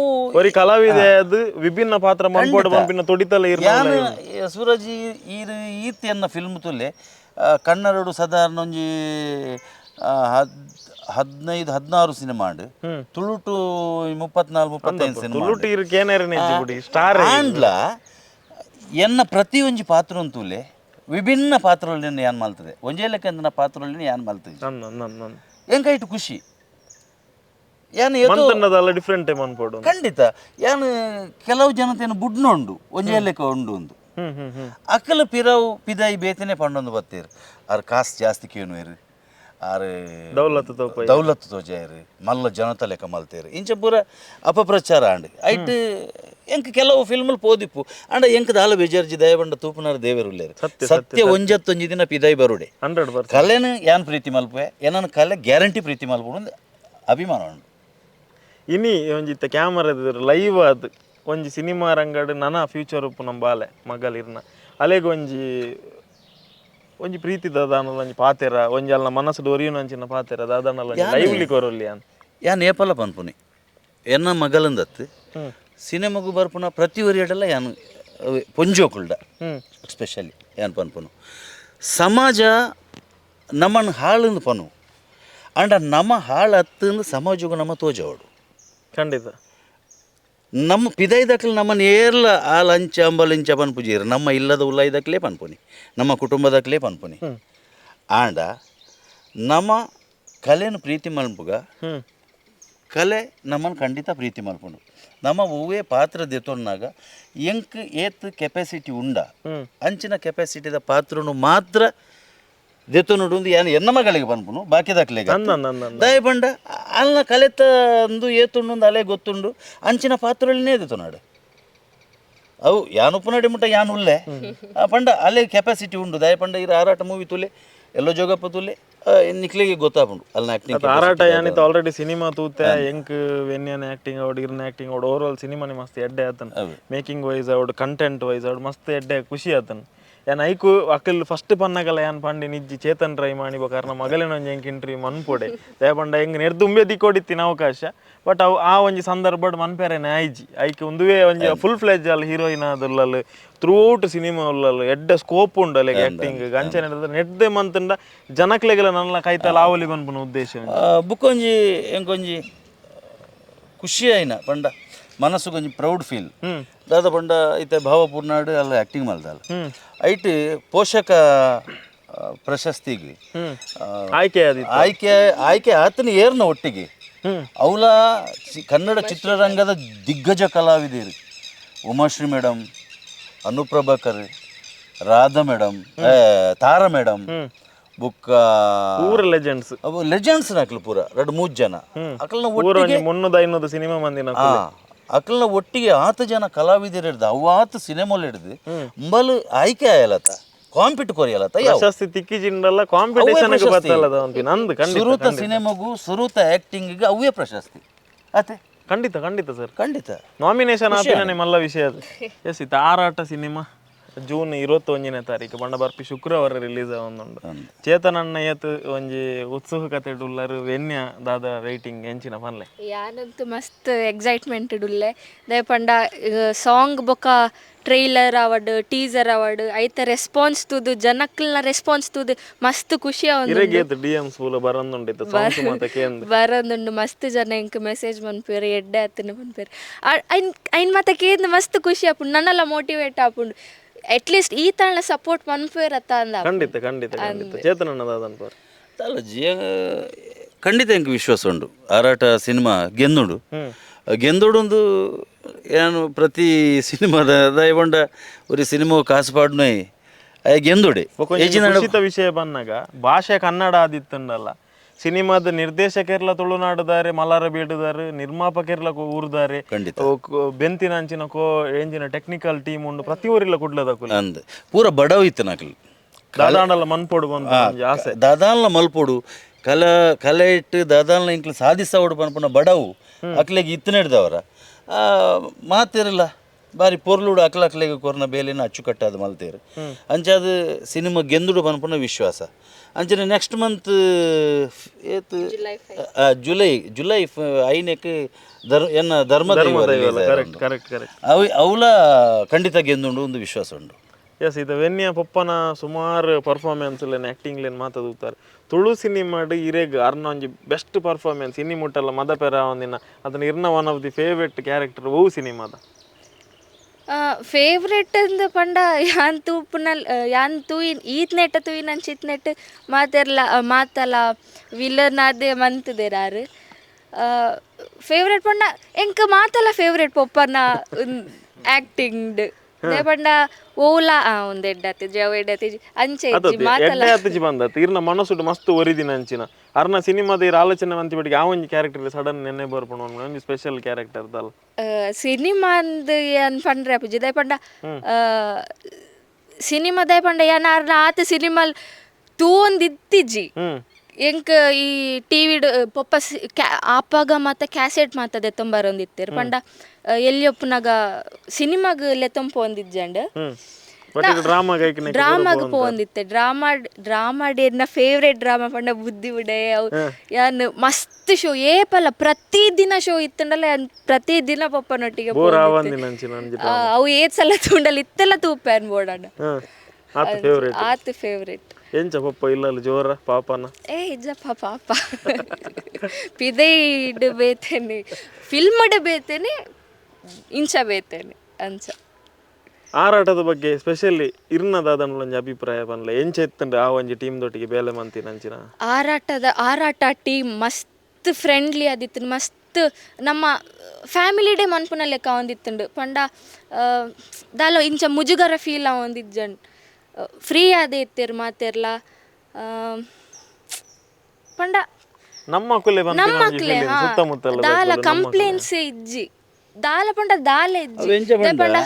ಒರಿ ಕಲಾವಿದೆ ಅದು ವಿಭಿನ್ನ ಪಾತ್ರ ಮನ್ಪೋಡು ಪನ್ಪಿನ ತೊಡಿತಲ ಇರ್ನ ಯಾನ್ ಸೂರಜ್ ಈರ್ ಈತ್ ಎನ್ನ ಫಿಲ್ಮ್ ತುಲೆ ಕನ್ನಡಡು ಸಾಧಾರಣ ಒಂಜಿ 15 16 ಸಿನಿಮಾ ಉಂಡು. ತುಳುಟು 34 35 ಸಿನಿಮಾ ತುಳುಟು ಇರ್ ಕೇನರನೆ ಬಿಡಿ ಸ್ಟಾರ್. ಆಂಡ್ಲ ಎನ್ನ ಪ್ರತಿಯೊಂಜಿ ಪಾತ್ರ ತೂಲೆ ವಿಭಿನ್ನ ಪಾತ್ರಗಳನ್ನ ಯಾನ್ ಮಲ್ತದೆ ಒಂಜೇ ಲೆಕ್ಕ ಪಾತ್ರಗಳನ್ನ ಯಾನ್ ಮಲ್ತದೆ ನನ್ ನನ್ ನನ್ ಎಂಕೈಟ್ ಖುಷಿ ಯಾನ್ ಏತೋ ಮಂತನ್ನದಲ್ಲ ಡಿಫ್ರೆಂಟ್ ಮನ್ಪೋಡು. ಖಂಡಿತ ಯಾನ್ ಕೆಲವು ಜನತೆಯನ್ನು ಬುಡ್ನ ಉಂಡು ಒಂಜೇ ಲೆಕ್ಕ ಉಂಡು ಒಂದು ಹ್ಮ್ ಹ್ಮ್ ಹ್ಮ್ ಅಕಲ ಪಿರವು ಪಿದಾಯಿ ಬೇತನೆ ಪಂಡೊಂದು ಬತ್ತೇರು ಆರ್ ಕಾಸು ಜಾಸ್ತಿ ಕೇನುವೇರು ಆರ್ ದೌಲತ್ತು ತೋಪೈ. ದೌಲತ್ತು ತೋಜಾಯರು ಮಲ್ಲ ಜನತ ಲೆಕ್ಕ ಮಲ್ತೇರು ಇಂಚ ಪೂರ ಅಪಪ್ರಚಾರ ಆಂಡ್ ಐಟ್ ಎಂಕ್ ಕೆಲವು ಫಿಲ್ಮಲ್ಲಿ ಪೋದಿಪ್ಪು ಅಂಡ ಎಂಕ್ ದಾಲ ಬೇಜಾರ್ಜಿ ದಯಬಂಡ ತೂಪುನಾರ ದೇವರು ಉಲ್ಲೇರು ಸತ್ಯ ಒಂಜತ್ತೊಂಜಿ ದಿನ ಪಿದಾಯಿ ಬರುಡೆ. 100%. ಕಲೆನ ಯಾನ್ ಪ್ರೀತಿ ಮಲ್ಪುವೆ ಏನನ್ ಕಲೆ ಗ್ಯಾರಂಟಿ ಪ್ರೀತಿ ಮಲ್ಪುಡು ಅಭಿಮಾನ ಉಂಡು. ಇನಿ ಒಂಜಿ ಇತ್ತೆ ಕ್ಯಾಮರಾ ಲೈವ್ ಅದು ಒಂಜಿ ಸಿನಿಮಾ ರಂಗಡ್ ನನ ಫ್ಯೂಚರ್ ಉಪ್ಪು ನಮ್ಮ ಬಾಲೆ ಮಗಲ್ ಇರ್ನ ಅಲೆಗ್ ಒಂಜಿ ಒಂಜಿ ಪ್ರೀತಿ ದಾದಾನಲ ಒಂಜಿ ಪಾತೆರ ಒಂಜಿ ಅಲ್ನ ಮನಸ್ಸು ಒರಿಯುನ ಅಂಚಿನ ಪಾತೆರ ದಾದಾನಲ ಒಂಜಿ ಲೈವ್ಲಿ ಕೊರೊಲ್ಲಿ ಅನ್. ಯಾನ್ ಏಪಲ ಪನ್ಪುನಿ ಎನ್ನ ಮಗಲಂದತ್ತು ಸಿನಿಮಾಗು ಬರ್ಪುನ ಪ್ರತಿ ಒರಿಯಡಲ್ಲ ಯಾನ್ ಪೊಂಜೋಕುಲ್ಡ ಸ್ಪೆಷಲಿ ಯಾನ್ ಪನ್ಪುನು ಸಮಾಜ ನಮ್ಮನ್ನು ಹಾಳುಂದು ಪನು ಅಂಡ ನಮ್ಮ ಹಾಳು ಅತ್ತಂದು ಸಮಾಜಗೂ ನಮ್ಮ ತೋಜವಡು. ಖಂಡಿತ. ನಮ್ಮ ಪಿದೈದಕ್ಲು ನಮ್ಮನ್ನು ಏರ್ಲ ಆ ಲಂಚ ಅಂಬಲಂಚ ಪನ್ಪುಜೀರು ನಮ್ಮ ಇಲ್ಲದ ಉಲ್ಲೈದಕ್ಲೇ ಪನ್ಪುನಿ ನಮ್ಮ ಕುಟುಂಬದಕ್ಲೇ ಪನ್ಪುನಿ ಆಂಡ ನಮ್ಮ ಕಲೆನು ಪ್ರೀತಿ ಮಲ್ಪುಗ ಕಲೆ ನಮ್ಮನ್ನು ಖಂಡಿತ ಪ್ರೀತಿ ಮಲ್ಪುಂಡು ನಮ್ಮ ಹೂವೇ ಪಾತ್ರ ದೆತ್ತೊನ್ನಾಗ ಎಂಕ್ ಏತ್ ಕೆಪಾಸಿಟಿ ಉಂಡ ಅಂಚಿನ ಕೆಪಾಸಿಟಿದ ಪಾತ್ರನು ಮಾತ್ರ ದೆತ್ತೊನುಡು ಯಾನ್ ಎನ್ನ ಮಗಳಿಗೆ ಪನ್ಪುನು ಬಾಕಿದಾಕ್ಲೆಗ್ ನನ್ನ ನನ್ನ ನನ್ನ. ದಯಪಂಡ ಅಲ್ನ ಕಲೆತ ಅಂದು ಏತುಂಡು ಅಲೆ ಗೊತ್ತುಂಡು ಅಂಚಿನ ಪಾತ್ರಗಳನ್ನೇ ದೆತ್ತೊನಾಡು ಅವು ಯಾನ್ ಉಪ್ಪುನಡಿ ಮುಟ್ಟ ಯಾನ್ ಉಲ್ಲೆ ಆ ಪಂಡ ಅಲೆ ಕೆಪಾಸಿಟಿ ಉಂಡು ದಯಪಂಡ ಇರ ಆರಾಟ ಮೂವಿ ತುಲೆ ಎಲ್ಲೋ ಜೋಗಪ್ಪ ತುಲೆ ನಿಕ್ಲೆಗೆ ಗೊತ್ತಾಪುಂಡು ಅಲ್ನ ಆಕ್ಟಿಂಗ್. ಆರಾಟ ಯಾನಿತ್ತು ಆಲ್ರೆಡಿ ಸಿನಿಮಾ ತೂತೆ ಎಂಕ್ ವೆನ್ಯನ್ ಆಕ್ಟಿಂಗ್ ಅವಡ್ ಇರ್ನ ಆಕ್ಟಿಂಗ್ ಅವಡ್ over all cinema ಮಸ್ತ್ ಎಡ್ಡೆ ಆತನ್, ಮೇಕಿಂಗ್ ವೈಸ್ ಅವಡ್ ಕಂಟೆಂಟ್ ವೈಸ್ ಅವಡ್ ಮಸ್ತ್ ಎಡ್ಡೆ ಖುಷಿ ಆತನ್. ಯಾನ್ ಐಕು ಅಕಲ್ ಫಸ್ಟ್ ಪನ್ನಗಲ ಯಾನ್ ಪಂಡಿ ನಿಜ್ಜಿ ಚೇತನ್ ರೈ ಮಾಣಿ ಬೊಕ ಮಗಲಿನ ಒಂಜಿ ಎಂಕ್ ಇಂಟ್ರಿ ಮನ್ಪೊಡೆ ದಯ ಪಂಡ ಎಂಕ್ ನೆರ್ದು ಉಂಬೆ ದಿಕ್ಕೊಡಿತ್ತಿನ ಅವಕಾಶ, ಬಟ್ ಅವು ಆ ಒಂಜಿ ಸಂದರ್ಭಡ್ ಮನ್ಪೆರೆನೆ ಆಯ್ಜಿ. ಐಕ್ ಒಂದುವೇ ಒಂಜಿ ಫುಲ್ ಫ್ಲೆಜ್ ಅಲ್ ಹೀರೋಯಿನ್ ಆದುಲ್ಲಲ್ through out cinema ಉಲ್ಲಲ್ ಎಡ್ಡೆ ಸ್ಕೋಪ್ ಉಂಡು ಅಲ್ಲಿಗೆ ಆಕ್ಟಿಂಗ್ ಅಂಚನೆ ನೆಡ್ದೆ ಮಂತುಂಡ ಜನಕ್ಲೆಗೆಲ್ಲ ನನ್ನ ಕೈತಲ ಆವಲಿ ಪನ್ಪುನ ಉದ್ದೇಶ. ಬುಕ್ಕೊಂಜಿ ಎಂಕೊಂಜಿ ಖುಷಿ ಆಯ್ನ ಪಂಡ ಮನಸ್ಸುಗೊಂಜಿ ಪ್ರೌಡ್ ಫೀಲ್ ದಾದ ಪಂಡ ಇತ್ತೆ ಭಾವಪೂರ್ಣಾಡು ಅಲ್ಲ ಆಕ್ಟಿಂಗ್ ಮಲ್ದಲ್ಲ ಐಟ್ ಪೋಷಕ ಪ್ರಶಸ್ತಿಗೆ ಆಯ್ಕೆ ಆದಿತ್ತು. ಆಯ್ಕೆ ಆಯ್ಕೆ ಆತನ ಏರ್ನ ಒಟ್ಟಿಗೆ ಅವಲ ಕನ್ನಡ ಚಿತ್ರರಂಗದ ದಿಗ್ಗಜ ಕಲಾವಿದರು Umashree madam, Anuprabhakar, Radha madam, Tara madam, ಬುಕ್ಕ ಪೂರ ಲೆಜೆಂಡ್ಸ್ ಅವು ಲೆಜೆಂಡ್ಸ್ ಅಕ್ಲು ಪೂರ ಎರಡು ಮೂರು ಜನ ಅಕ್ಲನ ಪೂರ ಒಟ್ಟಿಗೆ ಒಂಜಿ 300-500 ಸಿನಿಮಾ ಮಂದಿನ ಅಕ್ಲನ ಒಟ್ಟಿಗೆ ಆತ ಜನ ಕಲಾವಿದರು ಹಿಡ್ದು ಅವು ಆತ ಸಿನಿಮಾಲ್ ಹಿಡ್ದು ಅಂಬಲ್ ಆಯ್ಕೆ ಆಯಲತ್ತ ಕಾಂಪಿಟ್ ಕೊರಿಯಲತ್ತ ಯಾವ ಪ್ರಶಸ್ತಿ ತಿಕ್ಕಿ ಜಿಂಡಲ್ಲ ಕಾಂಪಿಟೇಷನ್ ಬತ್ತಲ್ಲದ ಅಂತ ನಂದು ಖಂಡಿತ ಸುರುತ ಸಿನಿಮಾಗೂ ಸುರುತ ಆಕ್ಟಿಂಗ್ ಅವೇ ಪ್ರಶಸ್ತಿ ಅತೆ ಖಂಡಿತ ಖಂಡಿತ ಸರ್ ಖಂಡಿತ ನಾಮಿನೇಷನ್ ಆಪಿನ ಮಲ್ಲ ವಿಷಯ ಅದು. ಎಸ್ ಇತ್ತು ಆರಾಟ ಸಿನಿಮಾ ಜೂನ್ 21ನೇ ತಾರೀಕು ಬಣ್ಣ ಬರ್ಪಿ ಶುಕ್ರವಾರ ರಿಲೀಸ್ ಆವೊಂದುಂಡು. ಚೇತನಣ್ಣ ಏತ್ ಒಂಜಿ ಉತ್ಸುಕತೆ ಉಲ್ಲರು ವೆನ್ಯ ದಾದ ವೇಟಿಂಗ್ ಎಂಚಿನ ಪನ್ಲೆ. ಯಾನಂತೂ ಮಸ್ತ್ ಎಕ್ಸೈಟ್ಮೆಂಟ್ ಉಲ್ಲೆ ದಾಯೆ ಪಂಡ ಸಾಂಗ್ ಬೊಕ ಟ್ರೈಲರ್ ಆವಡ್ ಟೀಸರ್ ಆವಡ್ ಐತ ರೆಸ್ಪಾನ್ಸ್ ತೂದು ಜನಕ್ಲ್ನ ರೆಸ್ಪಾನ್ಸ್ ತೂದು ಮಸ್ತ್ ಖುಷಿ ಆವೊಂದುಂಡು. ಇರೆಗ್ ಡಿ ಎಂ ಪೂಲ ಬರಂದುಂಡು ಸಾಂಗ್ಸ್ ಮಾತ ಕೇಂದ್ ಬರಂದುಂಡು ಮಸ್ತ್ ಜನ ಎಂಕ್ ಮೆಸೇಜ್ ಮನ್ಪುವೆರ್ ಎಡ್ಡೆ ಆತನ ಪನ್ಪೆರ್ ಐನ್ ಐನ್ ಮಾತ ಕೇಂದ್ ಮಸ್ತ್ ಖುಷಿ ಆಪುಂಡು ನನಲ ಮೋಟಿವೇಟ್ ಆಪುಂಡು ಅಟ್ಲೀಸ್ಟ್ ಈ ತಾಣ ಸಪೋರ್ಟ್ ಮನ್ಪುವೆರ್ ಅತ್ತ ಅಂದ. ಖಂಡಿತ ಖಂಡಿತ ಖಂಡಿತ ಚೇತನಣ್ಣ ದಾದ ಅನ್ಪರ್. ಅಲ್ಲ ಜಿಯ ಖಂಡಿತ ಎಂಕ್ ವಿಶ್ವಾಸ ಉಂಡು ಆರಾಟ ಸಿನಿಮಾ ಗೆಂದುಂಡು ಗೆಂದುಡೊಂದು ಏನು ಪ್ರತಿ ಸಿನಿಮಾದ ದಯಪಂಡ ഒരു ಸಿನಿಮಾ ಕಾಸು ಪಾಡ್ನೋಯ್ ಅಯ ಗೆಂದುಡೆ ಖುಷಿತ ವಿಷಯ ಬಂದಾಗ ಭಾಷೆ ಕನ್ನಡ ಆದಿತ್ತಂಡಲ್ಲ ಸಿನಿಮಾದ ನಿರ್ದೇಶಕರ್ಲ ತುಳುನಾಡುದಾರೆ ಮಲಾರ ಬೀಡುದಾರೆ ನಿರ್ಮಾಪಕರ್ಲ ಊರುದಾರೆ ಖಂಡಿತ. ಬೆಂತಿನ ಅಂಚಿನ ಕೋ ಎಂಜಿನ ಟೆಕ್ನಿಕಲ್ ಟೀಮ್ ಉಂಡು ಪ್ರತಿ ಊರಿಲ್ಲ ಕುಡ್ಲದಕುಲು ಅಂದ್ ಪೂರ ಬಡವ ಇತ್ತು ನಕಲು ದಾದಾಂಡಲ ಮನ್ಪೊಡು ಬಂದು ಒಂಜಿ ಆಸೆ ದಾದಾಲ್ನ ಮಲ್ಪೊಡು ಕಲ ಕಲೆ ಇಟ್ಟು ದಾದಾಲ್ನ ಇಂಕ್ಲು ಸಾಧಿಸವಡು ಪನ್ಪುನ ಬಡವು ಅಕ್ಲೆಗ್ ಇತ್ತು ನಡೆದವರ ಮಾತಿರಲ್ಲ ಬಾರಿ ಪೊರ್ಲುಡು ಅಕ್ಲ ಅಕ್ಲೆಗ್ ಕೊರ್ನ ಬೇಲೆನ ಅಚ್ಚುಕಟ್ಟಾದ ಮಲ್ತೇರು ಅಂಚಾದ ಸಿನಿಮಾ ಗೆಂದುಡು ಪನ್ಪುನ ವಿಶ್ವಾಸ. ಅಂಚನೆ ನೆಕ್ಸ್ಟ್ ಮಂತ್ ಏತ್ ಜುಲೈ ಜುಲೈ ಐನಕ್ಕೆ ಎನ್ನ ಧರ್ಮ correct correct correct ಅವು ಅವಲ ಖಂಡಿತ ಗೆಂದುಂಡು ಒಂದು ವಿಶ್ವಾಸ ಉಂಡು. ಎಸ್ ಇದು ವೆನ್ಯ ಪೊಪ್ಪನ ಸುಮಾರು ಪರ್ಫಾರ್ಮೆನ್ಸ್ ಲೇನ್ ಆ್ಯಕ್ಟಿಂಗ್ ಲೇನ್ ಮಾತಾಡುತ್ತಾರೆ ತುಳು ಸಿನಿಮಾಡ್ ಇರೆಗ್ ಅರ್ನ ಒಂಜಿ ಬೆಸ್ಟ್ ಪರ್ಫಾರ್ಮೆನ್ಸ್ ಇನ್ನಿ ಮುಟ್ಟಲ್ಲ ಮದ ಪೆರ ಒಂದಿನ ಅದನ್ನ ಇರ್ನ one of the favourite character ಓ ಸಿನಿಮಾದ ಫೇವ್ರೆಟ್ ಅಂದ್ ಪಂಡ ಯಾನ್ ತೂಪುನಲ್ ಯಾನ್ ತೂಯಿನ್ ಈತ್ ನೆಟ್ಟ ತೂಯಿನ್ ಅಂಚ ಇತ್ ನೆಟ್ ಮಾತೆರ್ಲ ಮಾತಲ ವಿಲನ್ ಆದೇ ಮಂತುದೆರ್ ಫೇವ್ರೆಟ್ ಪಂಡ ಎಂಕ್ ಮಾತಲ ಫೇವ್ರೆಟ್ ಪೊಪ್ಪನ ಆ್ಯಕ್ಟಿಂಗ್ ಪಂಡ ಓಲಾ ಒಂದು ಎಡ್ಡಾತಿ ಜವ ಎಡ್ಡಾತಿ ಅಂಚೆ ಇಜ್ಜಿ ಮಾತಲ ಎಡ್ಡೆ ಆತಿಜಿ ಬಂದತ್ ಇರ್ನ ಮನಸ್ಸುಡು ಮಸ್ತ್ ಒರಿದಿನ ಅಂಚಿನ ಅರ್ನ ಸಿನಿಮಾದ ಇರ ಆಲೋಚನೆ ಮಂತಿ ಬಿಟ್ಟಿಗೆ ಆ ಒಂಜಿ ಕ್ಯಾರೆಕ್ಟರ್ ಸಡನ್ ನೆನ್ನೆ ಬರ್ಪುಣ ಒಂಜಿ ಸ್ಪೆಷಲ್ ಕ್ಯಾರೆಕ್ಟರ್ ದಲ್ಲ. ಸಿನಿಮಾ ಅಂದ್ ಏನ್ ಪಂಡ್ರೆ ಅಪ್ಪುಜಿ ದಾಯೆ ಪಂಡ ಸಿನಿಮಾ ದಾಯೆ ಪಂಡ ಯಾನ್ ಅರ್ನ ಆತ ಸಿನಿಮಾ ತೂವೊಂದಿತ್ತಿಜ್ಜಿ ಎಂಕ್ ಈ ಟಿವಿಡ್ ಪೊಪ್ಪ ಆಪಾಗ ಮಾತ ಕ್ಯಾಸೆಟ್ ಮಾತ ದೆತ್ತೊಂಬರೊಂದಿತ್ತೆರ್ ಪಂಡ ಎಲ್ಲಿ ಒಪ್ಪುನಗ ಸಿನಿಮಾಗ್ ಲೆತ್ತೊಂಪೊಂದಿಜ್ಜಂಡ್ ಡ್ರಾಮಾಗ್ ಪೋವೊಂದಿತ್ತೆ. ಡ್ರಾಮಾ ಡ್ರಾಮಾ ಎನ್ನ ಫೇವ್ರೆಟ್ ಡ್ರಾಮಾ ಪಂಡ ಬುದ್ಧಿ ಉಡೆ ಅವು ಯಾನ್ ಮಸ್ತ್ ಶೋ ಏಪಲ ಪ್ರತಿ ದಿನ ಶೋ ಇತ್ತುಂಡಲ ಯಾನ್ ಪ್ರತಿ ದಿನ ಪೊಪ್ಪನೊಟ್ಟಿಗೆ ಅವು ಏತ್ ಸಲ ತೂಂಡಲ ಇತ್ತೆಲ್ಲ ತೂಪೆ ಬೋಡಣ್ಣ ಆತ್ ಫೇವ್ರೆಟ್. ಎಂಚ ಪಪ್ಪ ಇಲ್ಲಲ್ಲ ಜೋರ ಪಾಪನ ಏ ಇಜ್ಜಪ್ಪ ಪಾಪ ಪಿದೈಡ್ ಬೇತೇನೆ ಫಿಲ್ಮ್ಡ್ ಬೇತೇನೆ ಇಂಚ ಬೇತೇನೆ ಅಂಚ. ಆರಾಟದ ಬಗ್ಗೆ ಸ್ಪೆಷಲಿ ಇರ್ನದಾದ ಒಂಜಿ ಅಭಿಪ್ರಾಯ ಪನ್ಲೆ ಎಂಚ ಇತ್ತಂದ್ರೆ ಆ ಒಂಜಿ ಟೀಮ್ ದೊಟ್ಟಿಗೆ ಬೇಲೆ ಮಂತಿನ ಅಂಚಿನ ಆರಾಟ ಟೀಮ್ ಮಸ್ತ್ ಫ್ರೆಂಡ್ಲಿ ಆದಿತ್ತು ಮಸ್ತ್ ನಮ್ಮ ಫ್ಯಾಮಿಲಿ ಡೇ ಮನ್ಪುನ ಲೆಕ್ಕ ಒಂದಿತ್ತುಂಡು ಪಂಡ ದಾಲ ಇಂಚ ಮುಜುಗರ ಫೀಲ್ ಆವೊಂದಿಜ್ಜಂಡ್ ಫ್ರೀ ಆದೇ ಇತ್ತೆರ್ ಮಾತೆರ್ಲ ಪಂಡ ನಮ್ಮ ಅಕುಲೆ ನಮ್ಮ ಅಕ್ಲೆ ದಾಲ ಕಂಪ್ಲೇಂಟ್ಸ್ ಇಜ್ಜಿ. ದಾಲ ಪಂಡ ದಾಲ ಇಜ್ಜಿ. ಅವು ಎಂಚ ಪಂಡ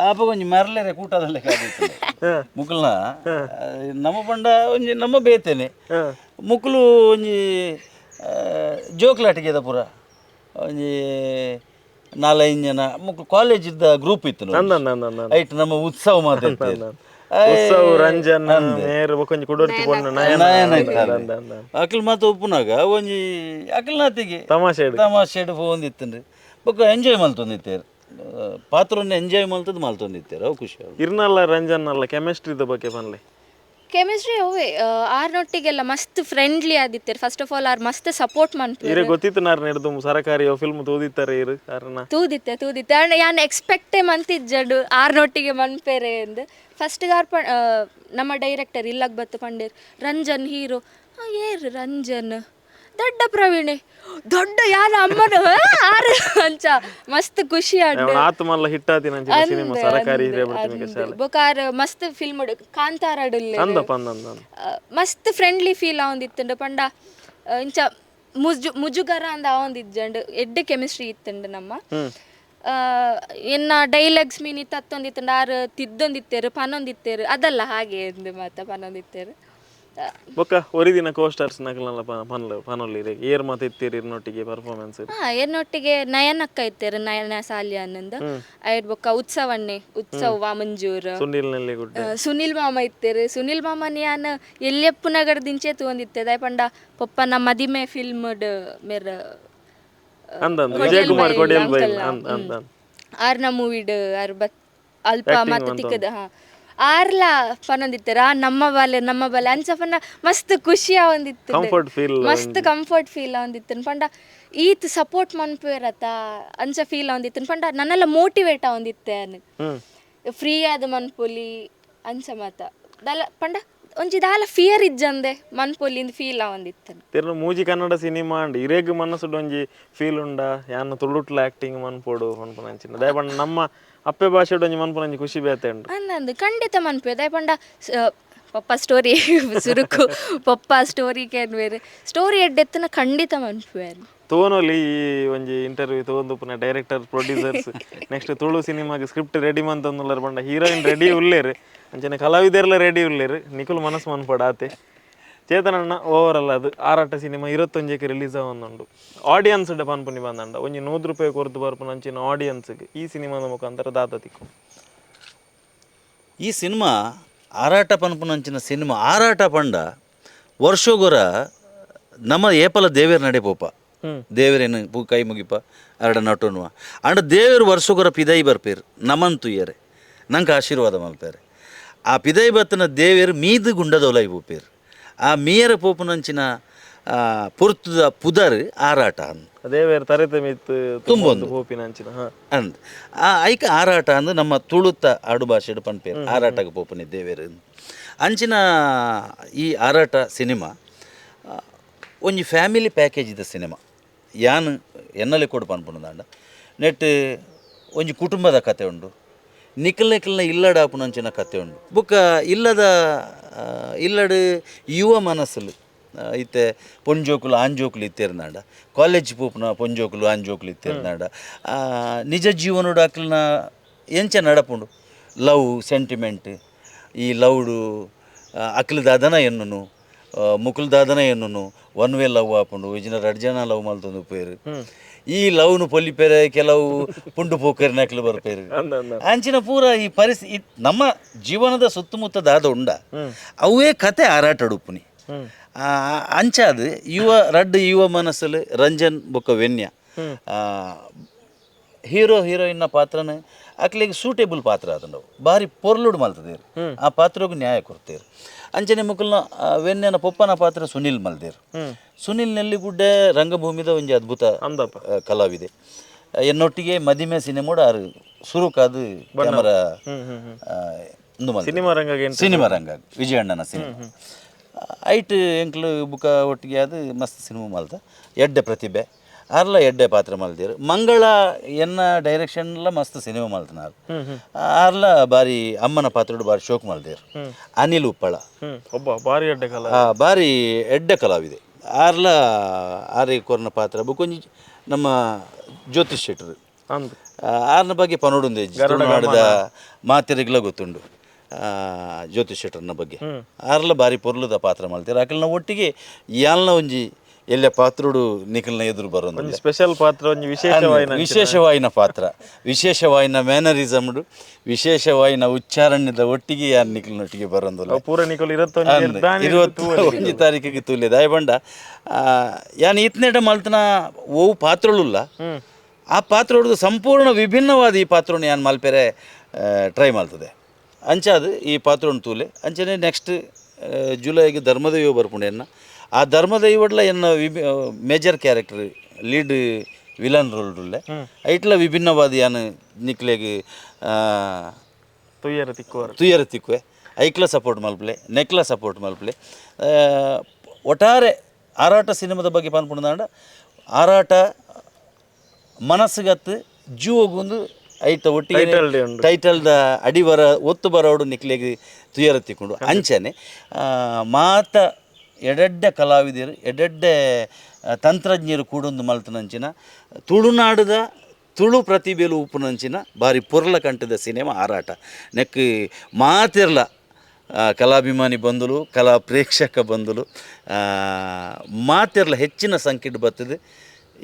ಆಪ ಒಂಜಿ ಮರ್ಲೆರೆ ಕೂಟದಲ್ಲೇ ಮುಕುಲ್ನ ನಮ್ಮ ಪಂಡ ಒಂಜಿ ನಮ್ಮ ಬೇತೇನೆ ಮುಕುಲು ಒಂಜಿ ಜೋಕ್ಲಾಟಿಗೆದ ಪೂರ ಒಂಜಿ ನಾಲೈದು ಜನ ಮುಕ್ಲು ಕಾಲೇಜ್ ಇದ್ದ ಗ್ರೂಪ್ ಇತ್ತು ನೋಡಿ. ಅಂದ ಅಂದ ಅಂದ. ಐಟ್ ನಮ್ಮ ಉತ್ಸವ ಮಾತಾಡ್ತಾರೆ. ಉತ್ಸವ್, ರಂಜನ್ ಮೇರ್ ಬೊಕೊಂಜಿ ಕುಡೊರ್ತಿ ಪೊಣ್ಣು ನಯನ. ನಯನ. ಅಂದ, ಅಂದ, ಅಂದ. ಅಕ್ಲ್ ಮಾತ ಉಪ್ಪುನಾಗ ಒಂಜಿ ಅಕ್ಲ್ನಾತಿಗೆ ತಮಾಷೆ. ತಮಾಷೆಡ್ ಪೋವೊಂದಿತ್ತುಂಡು ಬೊಕ್ಕ ಎಂಜಾಯ್ ಮಲ್ತೊಂದಿತ್ತೇರು, ಪಾತ್ರವನ್ನು ಎಂಜಾಯ್ ಮಲ್ತದ್ದು ಮಲ್ತೊಂದಿತ್ತೇರು, ಅವು ಖುಷಿ ಅವ್ರು. ಇರ್ನಲ್ಲ ರಂಜನ್ ಅಲ್ಲ ಕೆಮಿಸ್ಟ್ರಿದ ಬಗ್ಗೆ ಪನ್ಲೆ. ಕೆಮಿಸ್ಟ್ರಿ ಅವೇ ಆರ್ನೊಟ್ಟಿಗೆಲ್ಲ ಮಸ್ತ್ ಫ್ರೆಂಡ್ಲಿ ಆದಿತ್ತೇರು. First of all are ಮಸ್ತ್ ಸಪೋರ್ಟ್ ಮನ್ಪೇರು. ಇರೆ ಗೊತ್ತಿತ್ತು ನಾರ್ ನಡೆದು ಸರಕಾರಿ ಫಿಲ್ಮ್ ತೂದಿತ್ತಾರೆ ಇರು ಕಾರಣ? ತೂದಿತ್ತೆ ತೂದಿತ್ತೆ. ಅಂಡ್ ಯಾನ್ ಎಕ್ಸ್ಪೆಕ್ಟೇ ಮಂತಿಜ್ಜಡು ಆರ್ನೊಟ್ಟಿಗೆ ಮನ್ಪೇರೆ ಎಂದು. ಫಸ್ಟ್ ಆರ್ ಪ ನಮ್ಮ ಡೈರೆಕ್ಟರ್ ಇಲ್ಲಗ್ ಬತ್ತು ಪಂಡೇರ್ ರಂಜನ್ ಹೀರೋ. ಏರ್ ರಂಜನ್? ದೊಡ್ಡ ಪ್ರವೀಣೆ ದೊಡ್ಡ ಯಾರ ಅಮ್ಮನ ಆರು ಅಂಚ ಮಸ್ತ್ ಖುಷಿ ಆಂಡ್. ಆತ್ ಮಲ್ಲ ಹಿಟ್ ಆತಿನ ಸಿನಿಮಾ ಸರಕಾರಿ ಹಿರಿಯ ಪ್ರಾಥಮಿಕ ಶಾಲೆ. ಬೊಕ ಆರ್ ಮಸ್ತ್ ಫಿಲ್ಮ್ ಕಾಂತಾರ. ಅಂದಪ್ಪ ಅಂದ ಅಂದ ಅಂದ. ಮಸ್ತ್ ಫ್ರೆಂಡ್ಲಿ ಫೀಲ್ ಆವೊಂದಿತ್ತುಂಡು ಪಂಡ ಇಂಚ ಮುಜು ಮುಜುಗರ ಅಂದ ಆವೊಂದಿಜ್ಜಂಡ್, ಎಡ್ಡೆ ಕೆಮಿಸ್ಟ್ರಿ ಇತ್ತುಂಡು ನಮ್ಮ. ಎನ್ನ ಡೈಲಾಗ್ಸ್ ಮೀನಿ ತತ್ತೊಂದಿತ್ತುಂಡು, ಆರ್ ತಿದ್ದೊಂದಿತ್ತೇರು ಪನೊಂದಿತ್ತೇರು, ಅದಲ್ಲ ಹಾಗೆ ಎಂದು ಮಾತ ಪನೊಂದಿತ್ತೇರು. ಬೊಕ್ಕ ಒರಿದಿನ ಕೋ ಸ್ಟಾರ್ಸ್ ನಕಲಲ್ಲ ಪನ್ಲ ಪನೊಲ್ಲಿ ಏರ್ ಮಾತ ಇತ್ತೀರಿ ಇರ್ನೊಟ್ಟಿಗೆ ಪರ್ಫಾರ್ಮೆನ್ಸ್? ಹಾ, ಎನ್ನೊಟ್ಟಿಗೆ ನಯನಕ್ಕ ಇತ್ತೇರು, ನಯನ ಸಾಲ್ಯಾನಂದ. ಐರ್ ಬೊಕ್ಕ ಉತ್ಸವಣ್ಣೆ, ಉತ್ಸವ್ ವಾಮಂಜೂರ್. ಸುನಿಲ್ ನೆಲ್ಲಿಗುಡ್ಡೆ. ಸುನಿಲ್ ಮಾಮ ಇತ್ತೇರು. ಸುನಿಲ್ ಮಾಮನ್ ಯಾನ್ ಎಲ್ಯಪ್ಪು ನಗರದಿಂಚೆ ತೂವೊಂದಿತ್ತೆ. ದಾಯೆ ಪಂಡ ಪೊಪ್ಪನ ಮದಿಮೆ ಫಿಲ್ಮ್ ಮೇರ್ ಅಂದ ಅಂದ, ವಿಜಯ್ ಕುಮಾರ್ ಕೊಡಿಯಲ್ ಬೈಲ್ ಅಂದ ಅಂದ ಅಂದ. ಆರ್ನ ಮೂವಿಡ್ ಆರ್ ಬತ್ ಅಲ್ಪ ಮಾತ ತಿಕ್ಕದ. ಹಾ, ಆರ್ಲ ಪನೊಂದಿತ್ತೆರ್ ಆ ನಮ್ಮ ಬಾಲೆ ನಮ್ಮ ಬಾಲೆ ಅಂಚ ಪಂಡ ಮಸ್ತ್ ಖುಷಿ ಆವೊಂದಿತ್ತು. Comfort feel. ಮಸ್ತ್ ಕಂಫರ್ಟ್ ಫೀಲ್ ಆವೊಂದಿತ್ತು. ಪಂಡ ಈತ್ ಸಪೋರ್ಟ್ ಮನ್ಪುವೆರತ ಅಂಚ ಫೀಲ್ ಆವೊಂದಿತ್ತು. ಪಂಡ ನನ್ನೆಲ್ಲ ಮೋಟಿವೇಟ್ ಆವೊಂದಿತ್ತೆ ಅನ್ ಫ್ರೀ ಆದ್ ಮನ್ಪೊಲಿ ಅಂಚ ಮಾತ. ದಾಲ ಪಂಡ ಒಂಜಿ ದಾಲ ಫಿಯರ್ ಇಜ್ಜಂದೆ ಮನ್ಪೊಲಿ ಫೀಲ್ ಆವೊಂದಿತ್ತು. ತಿರ್ನ ಮೂಜಿ ಕನ್ನಡ ಸಿನಿಮಾ ಅಂಡ್ ಇರೇಗ್ ಮನಸ್ಸುಡ್ ಒಂಜಿ ಫೀಲ್ ಉಂಡ ಯಾನ್ ತುಳುಟ್ಲ ಆಕ್ಟಿಂಗ್ ಮನ್ಪೊಡು ಪನ್ಪುನಂಚಿನ? ದಾಯೆ ಪಂಡ ನಮ್ಮ ಅಪ್ಪೆ ಭಾಷೆಡ್ ಒಂಜಿ ಮನ್ಪುನಂಚಿ ಖುಷಿ ಬೇತೆ ಉಂಡು. ಅಂದಂದು ಖಂಡಿತ ಮನ್ಪುವೆ. ದಾಯೆ ಪಂಡ ಪಪ್ಪ ಸ್ಟೋರಿ ಸುರುಕು ಪಪ್ಪ ಸ್ಟೋರಿ ಕೇನ್ವೇರು ಸ್ಟೋರಿ ಎಡ್ಡೆತ್ತನ ಖಂಡಿತ ಮನ್ಪುವೆ. ತೋನೊಲಿ ಈ ಒಂಜಿ ಇಂಟರ್ವ್ಯೂ ತೋಂದುಪ್ಪುನ director, producers, next Tulu ಸಿನಿಮಾಗ್ script ready ಮಂತೊಂದುಲ್ಲೆರ್ ಪಂಡ ಹೀರೋಯಿನ್ ರೆಡಿ ಉಲ್ಲೇರು, ಅಂಚನೆ ಕಲಾವಿದೆರ್ಲ ರೆಡಿ ಉಲ್ಲೇರು. ನಿಕುಲು ಮನಸ್ಸು ಮನ್ಪೊಡು ಆತೆ. ಚೇತನಣ್ಣ, ಓವರ್ ಅಲ್ಲ ಅದು ಆರಾಟ ಸಿನಿಮಾ 21ಕ್ಕೆ ರಿಲೀಸ್ ಆವೊಂದುಂಡು. ಆಡಿಯನ್ಸ್ ಪನ್ಪುನಿ ಬಂದಂಡ ಒಂಜಿ 100 ರೂಪಾಯಿ ಕೊರ್ದು ಬರ್ಪುನ ಅಂಚಿನ ಆಡಿಯನ್ಸ್ಗೆ ಈ ಸಿನಿಮಾದ ಮುಖಾಂತರ ದಾದ ತಿಕ್ಕು? ಈ ಸಿನಿಮಾ ಆರಾಟ ಪನ್ಪುನಂಚಿನ ಸಿನಿಮಾ. ಆರಾಟ ಪಂಡ ವರ್ಷಗೊರ ನಮ್ಮ ಏಪಲ ದೇವೇರ್ ನಡೆ ಪೋಪ, ದೇವರೇನು ಪೂ ಕೈ ಮುಗಿಪ ಅರಡ ನಟೋನುವ. ಅಂಡ ದೇವರು ವರ್ಷಗೊರ ಪಿದೈ ಬರ್ಪೇರು ನಮನ್ ತುಯ್ಯರೆ, ನಂಗೆ ಆಶೀರ್ವಾದ ಮಲ್ಪೇರು. ಆ ಪಿದೈ ಬತ್ತನ ದೇವೇರು ಮೀದು ಗುಂಡದೊಲೈ ಪೋಪೇರು. ಆ ಮೀಯರ ಪೋಪುನಂಚಿನ ಪೊರ್ತುದ ಪುದರ್ ಆರಾಟ ಅಂದ್. ದೇವೇರ್ ತರೆತ ಮಿತ್ತು ತುಂಬೊಂದು. ಪೋಪಿನ ಅಂಚಿನ ಹಾ. ಅಂದ್ ಆ ಐಕ ಆರಾಟ ಅಂದ್ ನಮ್ಮ ತುಳುತ್ತ ಆಡು ಭಾಷೆಡ್ ಪನ್ಪೇರು, ಆರಾಟಕ್ಕೆ ಪೋಪುನಿ ದೇವೇರು ಅಂದ್. ಅಂಚಿನ ಈ ಆರಾಟ ಸಿನಿಮಾ ಒಂಜಿ ಫ್ಯಾಮಿಲಿ ಪ್ಯಾಕೇಜ್ ಇದ್ದ ಸಿನಿಮಾ. ಯಾನ್ ಎನ್ನಲೆ ಕೊಡು ಪನ್ಪುನದಾಂಡ ನೆಟ್ ಒಂಜಿ ಕುಟುಂಬದ ಕತೆ ಉಂಡು, ನಿಕಲ್ ನಿಕಲ್ನ ಇಲ್ಲಡ ಆಪುನಂಚಿನ ಕತೆ ಉಂಡು. ಬೊಕ್ಕ ಇಲ್ಲದ ಇಲ್ಲಡ್ ಯುವ ಮನಸ್ಸುಲು ಇತ್ತೆ ಪೊಂಜೋಕುಲು ಆಂಜೋಕುಲು ಇತ್ತೆರ್ನಾಂಡ, ಕಾಲೇಜ್ ಪೋಪುನ ಪೊಂಜೋಕುಲು ಆಂಜೋಕುಲು ಇತ್ತೆರ್ನಾಂಡ, ನಿಜ ಜೀವನೋಡು ಅಕ್ಲ್ನ ಎಂಚ ನಡಪುಂಡು, ಲವ್ ಸೆಂಟಿಮೆಂಟ್, ಈ ಲವ್ಡು ಅಕ್ಲು ದಾದನ ಎನ್ನುನು ಮುಕುಲ್ ದಾದನ ಎನ್ನುನು one way love ಆಪುಂಡು, ಇಜಿನ ರಡ್ಡ್ ಜನ ಲವ್ ಮಲ್ತೊಂದು ಪೇರು, ಈ ಲವ್ನು ಪೊಲಿಪೆರೆ ಕೆಲವು ಪುಂಡು ಪೋಕರ್ನಕ್ಲು ಬರ್ಪೇರು. ಅಂದ ಅಂದ. ಅಂಚಿನ ಪೂರ ಈ ಪರಿಸ್ಥಿತಿ ನಮ್ಮ ಜೀವನದ ಸುತ್ತಮುತ್ತ ದಾದ ಉಂಡ ಅವೇ ಕತೆ ಆರಾಟಡುಪ್ಪುನಿ. ಅಂಚಾದ್ ಯುವ ರಡ್ಡ್ ಯುವ ಮನಸ್ಸಲ್ಲಿ ರಂಜನ್ ಬೊಕ್ಕ ವೆನ್ಯ ಹೀರೋ ಹೀರೋಯಿನ್ನ ಪಾತ್ರನ ಅಕ್ಲೆಗ್ ಸೂಟೇಬಲ್ ಪಾತ್ರ ಆತುಂಡವು, ಬಾರಿ ಪೊರ್ಲುಡು ಮಲ್ತದೇರು, ಆ ಪಾತ್ರಗ್ ನ್ಯಾಯ ಕೊರ್ತೇರು. ಅಂಚನೆ ಮುಕುಲ್ನ ವೆನ್ಯನ ಪೊಪ್ಪನ ಪಾತ್ರ ಸುನಿಲ್ ಮಲ್ದೇರು. ಸುನಿಲ್ ನೆಲ್ಲಿಗುಡ್ಡೆ ರಂಗಭೂಮಿದ ಒಂಜಿ ಅದ್ಭುತ ಅಂದಪ್ಪ. ಕಲಾವಿದೆ. ಎನ್ನೊಟ್ಟಿಗೆ ಮದಿಮೆ ಸಿನಿಮೋಡು ಆರು ಸುರುಕಾದು ಕ್ಯಾಮರಾ ಉಂದು ಮಲ್ತೆರ್. ಸಿನಿಮಾ ರಂಗಗೆ entry. Cinema ರಂಗ ವಿಜಯಣ್ಣನ ಸಿನಿಮಾ ಐಟ್ ಎಂಕ್ಲು ಬುಕ ಒಟ್ಟಿಗೆ ಅದು ಮಸ್ತ್ ಸಿನಿಮಾ ಮಲ್ತ. ಎಡ್ಡೆ ಪ್ರತಿಭೆ ಆರ್ಲ, ಎಡ್ಡೆ ಪಾತ್ರ ಮಲ್ದೇರು. ಮಂಗಳ ಎನ್ನ ಡೈರೆಕ್ಷನ್ಲ ಮಸ್ತ್ ಸಿನಿಮಾ ಮಲ್ತನಾರ್. ಆರ್ಲ ಬಾರಿ ಅಮ್ಮನ ಪಾತ್ರಡು ಬಾರಿ ಶೋಕ್ ಮಲ್ದೇರು. ಅನಿಲ್ ಉಪ್ಪಳ. ಒಬ್ಬ ಬಾರಿ ಎಡ್ಡೆ ಕಲಾ ಬಾರಿ ಎಡ್ಡೆ ಕಲಾವಿದೆ. ಆರ್ಲ ಆರೆ ಕೊರ್ನ ಪಾತ್ರ. ಬೊಕೊಂಜಿ ನಮ್ಮ ಜ್ಯೋತಿಷ್ ಶೆಟ್ಟರು. ಅಂದ್. ಆರ್ನ ಬಗ್ಗೆ ಪನೋಡುಂದು ತುಳುನಾಡದ ಮಾತೆರೆಗ್ಲ ಗೊತ್ತುಂಡು ಜ್ಯೋತಿಷ್ ಶೆಟ್ಟರ್ನ ಬಗ್ಗೆ. ಆರ್ಲ ಬಾರಿ ಪೊರ್ಲುದ ಪಾತ್ರ ಮಾಡ್ತಾರೆ. ಅಕಲ್ನ ಒಟ್ಟಿಗೆ ಯಾಲ್ನ ಒಂಜಿ ಎಲ್ಲ ಪಾತ್ರುಡು ನಿಖಲ್ನ ಎದುರು ಬರೋದು ಸ್ಪೆಷಲ್ ಪಾತ್ರ, ಒಂಜಿ ವಿಶೇಷವಾಯಿನ ವಿಶೇಷವಾಯಿನ ಪಾತ್ರ, ವಿಶೇಷವಾಯಿನ ಮ್ಯಾನರಿಸಮ್ಡು, ವಿಶೇಷವಾಯಿನ ಉಚ್ಚಾರಣೆದ ಒಟ್ಟಿಗೆ ಯಾರು ನಿಖಲ್ನೊಟ್ಟಿಗೆ ಬರೋದಿಲ್ಲ. ಪೂರ ನಿಕುಲು 21 ತಾರೀಕಿಗೆ ತೂಲೆ ದಾಯಬಂಡ ಯಾನ್ ಇತ್ನೇಟ ಮಲ್ತನ ಓವು ಪಾತ್ರಳುಲ್ಲ, ಆ ಪಾತ್ರೊಡ್ದು ಸಂಪೂರ್ಣ ವಿಭಿನ್ನವಾದ ಈ ಪಾತ್ರನ ಯಾನ್ ಮಲ್ಪೆರೆ ಟ್ರೈ ಮಾಡ್ತದೆ. ಅಂಚಾದ ಈ ಪಾತ್ರನ ತೂಲೆ. ಅಂಚನೆ ನೆಕ್ಸ್ಟ್ ಜುಲೈಗೆ ಧರ್ಮದೈವ ಬರ್ಪುಂಡು ಎನ್ನ. ಆ ಧರ್ಮದೈವಡ್ಲ ಎನ್ನ major character lead villain role ಉಲ್ಲೆ. ಐಟ್ಲ ವಿಭಿನ್ನವಾದ ಯಾನ್ ನಿಕ್ಲೆಗ್ ತುಯ್ಯರ ತಿಕ್ಕುವರು ತುಯ್ಯರ ತಿಕ್ಕುವೆ. ಐಕ್ಲ ಸಪೋರ್ಟ್ ಮಲ್ಪಲೆ, ನೆಕ್ಲ ಸಪೋರ್ಟ್ ಮಲ್ಪಲೆ. ಒಟ್ಟಾರೆ ಆರಾಟ ಸಿನಿಮಾದ ಬಗ್ಗೆ ಪನ್ಪುಂಡಾಂಡ ಆರಾಟ ಮನಸ್ಸುಗತ್ತು ಜೀವಗೊಂದು ಐತ ಒಟ್ಟಿಗೆ ಟೈಟಲ್ದ ಅಡಿ ಬರ ಒತ್ತು ಬರೋಡು ನಿಕ್ಲೆಗ್ ತುಯ್ಯರ ತಿಕ್ಕೊಂಡು. ಅಂಚನೆ ಮಾತ ಎಡೆಡ್ಡೆ ಕಲಾವಿದರು ಎಡೆಡ್ಡೆ ತಂತ್ರಜ್ಞರು ಕೂಡೊಂದು ಮಲ್ತನಂಚಿನ ತುಳುನಾಡದ ತುಳು ಪ್ರತಿಭೆಲು ಉಪ್ಪುನಂಚಿನ ಬಾರಿ ಪೊರ್ಲ ಕಂಠದ ಸಿನಿಮಾ ಆರಾಟ. ನೆಕ್ ಮಾತಿರ್ಲ ಕಲಾಭಿಮಾನಿ ಬಂಧುಲು, ಕಲಾ ಪ್ರೇಕ್ಷಕ ಬಂಧುಲು ಮಾತಿರ್ಲ ಹೆಚ್ಚಿನ ಸಂಖ್ಯೆಡ್ ಬರ್ತದೆ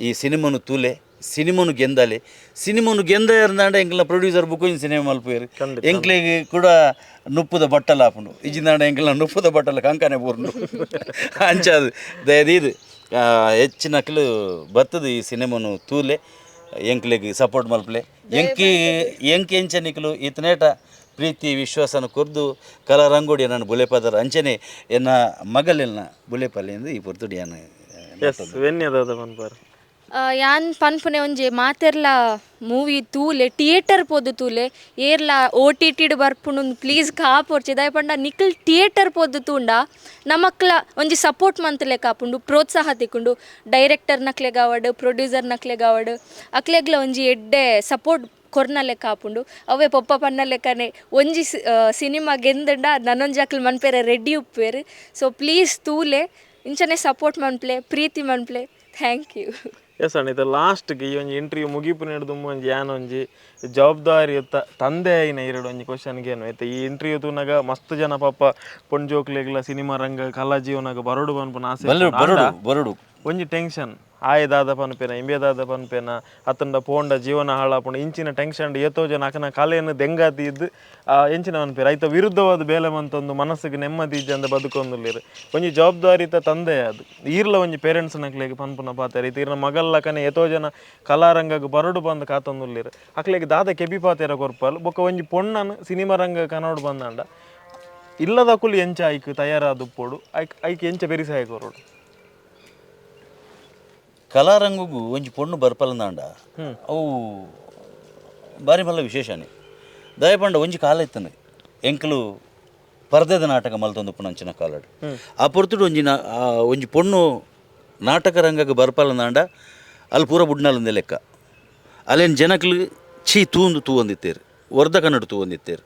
ಈ ಸಿನಿಮಾನು ತೂಲೆ, ಸಿನಿಮಾನು ಗೆಂದಾಲೆ. ಸಿನಿಮಾನು ಗೆಂದ ಇರ್ದಾಂಡ ಎಂಕ್ಲ ಪ್ರೊಡ್ಯೂಸರ್ ಬುಕ್ಕೊಂಜಿ ಸಿನಿಮಾ ಮಲ್ಪುವೆರು. ಎಂಕ್ಲೆಗ್ ಕೂಡ ನುಪ್ಪುದ ಬಟ್ಟಲ ಆಪುಂಡು. ಇಜ್ಜಿಂದಾಂಡ ಎಂಕ್ಲ ನುಪ್ಪುದ ಬಟ್ಟಲ ಕಂಕನೆ ಪೂರ್ಣು. ಅಂಚಾದು ದಯದೀದು ಹೆಚ್ಚಿನಕ್ಲು ಬರ್ತದೆ ಈ ಸಿನಿಮಾನು ತೂಲೆ, ಎಂಕ್ಲೆಗ್ ಸಪೋರ್ಟ್ ಮಲ್ಪಲೆ. ಎಂಕಿ ಎಂಕ್ ಎಂಚ ನಿಕ್ಲು ಇತನೇಟ ಪ್ರೀತಿ ವಿಶ್ವಾಸನ ಕೊರ್ದು ಕಲಾ ರಂಗೋಡಿ ನನ್ನ ಬುಲೆಪದರ ಅಂಚನೆ ಎನ್ನ ಮಗಲೆಲ್ಲ ಬುಲೆಪಲ್ಲೆ ಎಂದು ಈ ಪೊರ್ತುಡಿ ಯಾನ್. ಯಾನ್ ಪನ್ಪುನೆ ಒಂಜಿ ಮಾತೆರ್ಲ ಮೂವಿ ತೂಲೆ, ಥಿಯೇಟರ್ ಪೋದು ತೂಲೆ, ಏರ್ಲ ಓ ಟಿ ಟಿಡ್ ಬರ್ಪುಂಡು ಪ್ಲೀಸ್ ಕಾಪೊಡ್ಚಿ. ದಾಯೆ ಪಂಡ ನಿಖಲ್ ಥಿಯೇಟರ್ ಪೋದು ತೂಂಡ ನಮಕ್ಲ ಒಂಜಿ ಸಪೋರ್ಟ್ ಮಂತ್ ಕಾಪುಂಡು, ಪ್ರೋತ್ಸಾಹ ತಿಕ್ಕುಂಡು. ಡೈರೆಕ್ಟರ್ ನಕ್ಲೆಗಾವಡ್, ಪ್ರೊಡ್ಯೂಸರ್ ನಕ್ಲೆಗಾವಡ್, ಅಕ್ಲೆಗ್ಲ ಒಂಜಿ ಎಡ್ಡೆ ಸಪೋರ್ಟ್ ಕೊರ್ನ ಲೆಕ್ಕ ಆಪುಂಡು. ಅವೇ ಪೊಪ್ಪ ಪನ್ನ ಲೆಕ್ಕನೆ ಒಂಜಿ ಸಿನಿಮಾ ಗೆಂದಂಡ ನನೊಂಜಿ ಅಕ್ಲು ಮನ್ಪೆರೆ ರೆಡಿ ಉಪ್ಪುವೆರ್. ಸೊ ಪ್ಲೀಸ್ ತೂಲೆ, ಇಂಚನೆ ಸಪೋರ್ಟ್ ಮನ್ಪ್ಲೆ, ಪ್ರೀತಿ ಮನ್ಪ್ಲೆ. Thank U. S ಅಣ್ಣ, ಇದು ಲಾಸ್ಟ್ಗೆ ಈ ಒಂಜಿ ಇಂಟರ್ವ್ಯೂ ಮುಗಿಪು ನೆಡ್ದು ಒಂಜಿ ಯಾನ್ ಒಂಜಿ ಜವಾಬ್ದಾರಿಯುತ ತಂದೆ ಆಯಿನ ಎರಡು ಒಂಜಿ ಕ್ವಶನ್ಗೆ ಏನು ಐತೆ. ಈ ಇಂಟರ್ವ್ಯೂ ತೂನಾಗ ಮಸ್ತ್ ಜನ ಪಾಪ ಪೊಂಜೋಕ್ಲೆಗ್ಲ ಸಿನಿಮಾ ರಂಗ ಕಲಾ ಜೀವನಾಗ ಬರೋಡು ಪನ್ಪುನ ಆಸೆ ಬರಡು ಬರಡು ಒಂಜಿ ಟೆನ್ಷನ್ ಆಯದಾದ ಪನ್ಪೇನ, ಇಂಬೆದಾದ ಪನ್ಪೇನ, ಅತ್ತಂಡ ಪೋಂಡ ಜೀವನ ಹಾಳಾಪುಂಡು ಇಂಚಿನ ಟೆನ್ಷನ್ ಏತೋ ಜನ ಅಕನ ಕಲೆಯನ್ನು ದೆಂಗಾತಿ ಇದ್ದು ಎಂಚಿನ ಪನ್ಪೇರ ಐತ ವಿರುದ್ಧವಾದ ಬೇಲೆ ಮಂತೊಂದು ಮನಸ್ಸಿಗೆ ನೆಮ್ಮದಿ ಇಜ್ಜಂದ ಬದುಕೊಂದುಲ್ಲೇರು. ಒಂಜಿ ಜವಾಬ್ದಾರಿತ ತಂದೆ ಅದು ಈರ್ಲ ಒಂಜಿ ಪೇರೆಂಟ್ಸ್ ನಕ್ಲೆಗ್ ಪನ್ಪುನ ಪಾತೆರ. ಇತ್ತ ಈರ್ನ ಮಗಲ್ಲಕನೆ ಏತೋ ಜನ ಕಲಾರಂಗಗ್ ಬರಡು ಬಂದು ಕಾತೊಂದುಲ್ಲೇರು. ಅಕ್ಲೆಗ್ ದಾದ ಕೆಬಿ ಪಾತೆರ ಕೊರ್ಪಲ್. ಬೊಕ್ಕ ಒಂಜಿ ಪೊಣ್ಣನ್ ಸಿನಿಮಾ ರಂಗ ಕನೋಡು ಬಂದಂಡ ಇಲ್ಲದಕುಲು ಎಂಚ ಐಕ್ ತಯಾರಾದುಪ್ಪೋಡು, ಐಕ್ ಐಕ್ ಎಂಚ ಬೆರಿಸಾಯ ಕೊರೋಡು. ಕಲಾರಂಗಗೂ ಒಂಜಿ ಪೊಣ್ಣು ಬರ್ಪಲಂದಾಂಡ ಅವು ಬಾರಿ ಮಲ್ಲ ವಿಶೇಷನೇ. ದಯಪಂಡ ಒಂಜಿ ಕಾಲ ಇತ್ತನೆ ಎಂಕಲು ಪರ್ದೆದ ನಾಟಕ ಮಲ್ತೊಂದು ಉಪ್ಪುನಂಚಿನ ಕಾಲಡು. ಆ ಪೊರ್ತುಡು ಒಂಜಿ ಒಂಜಿ ಪೊಣ್ಣು ನಾಟಕ ರಂಗಕ್ಕೆ ಬರ್ಪಲಂದಾಂಡ ಅಲ್ಲಿ ಪೂರ ಬುಡ್ನಾಲಂದೆ ಲೆಕ್ಕ. ಅಲ್ಲೇನು ಜನಕ್ಲು ಛೀ ತೂಂದು ತೂವಂದಿತ್ತೇರು, ವರ್ಧ ಕನ್ನಡ ತೂವಂದಿತ್ತೇರು.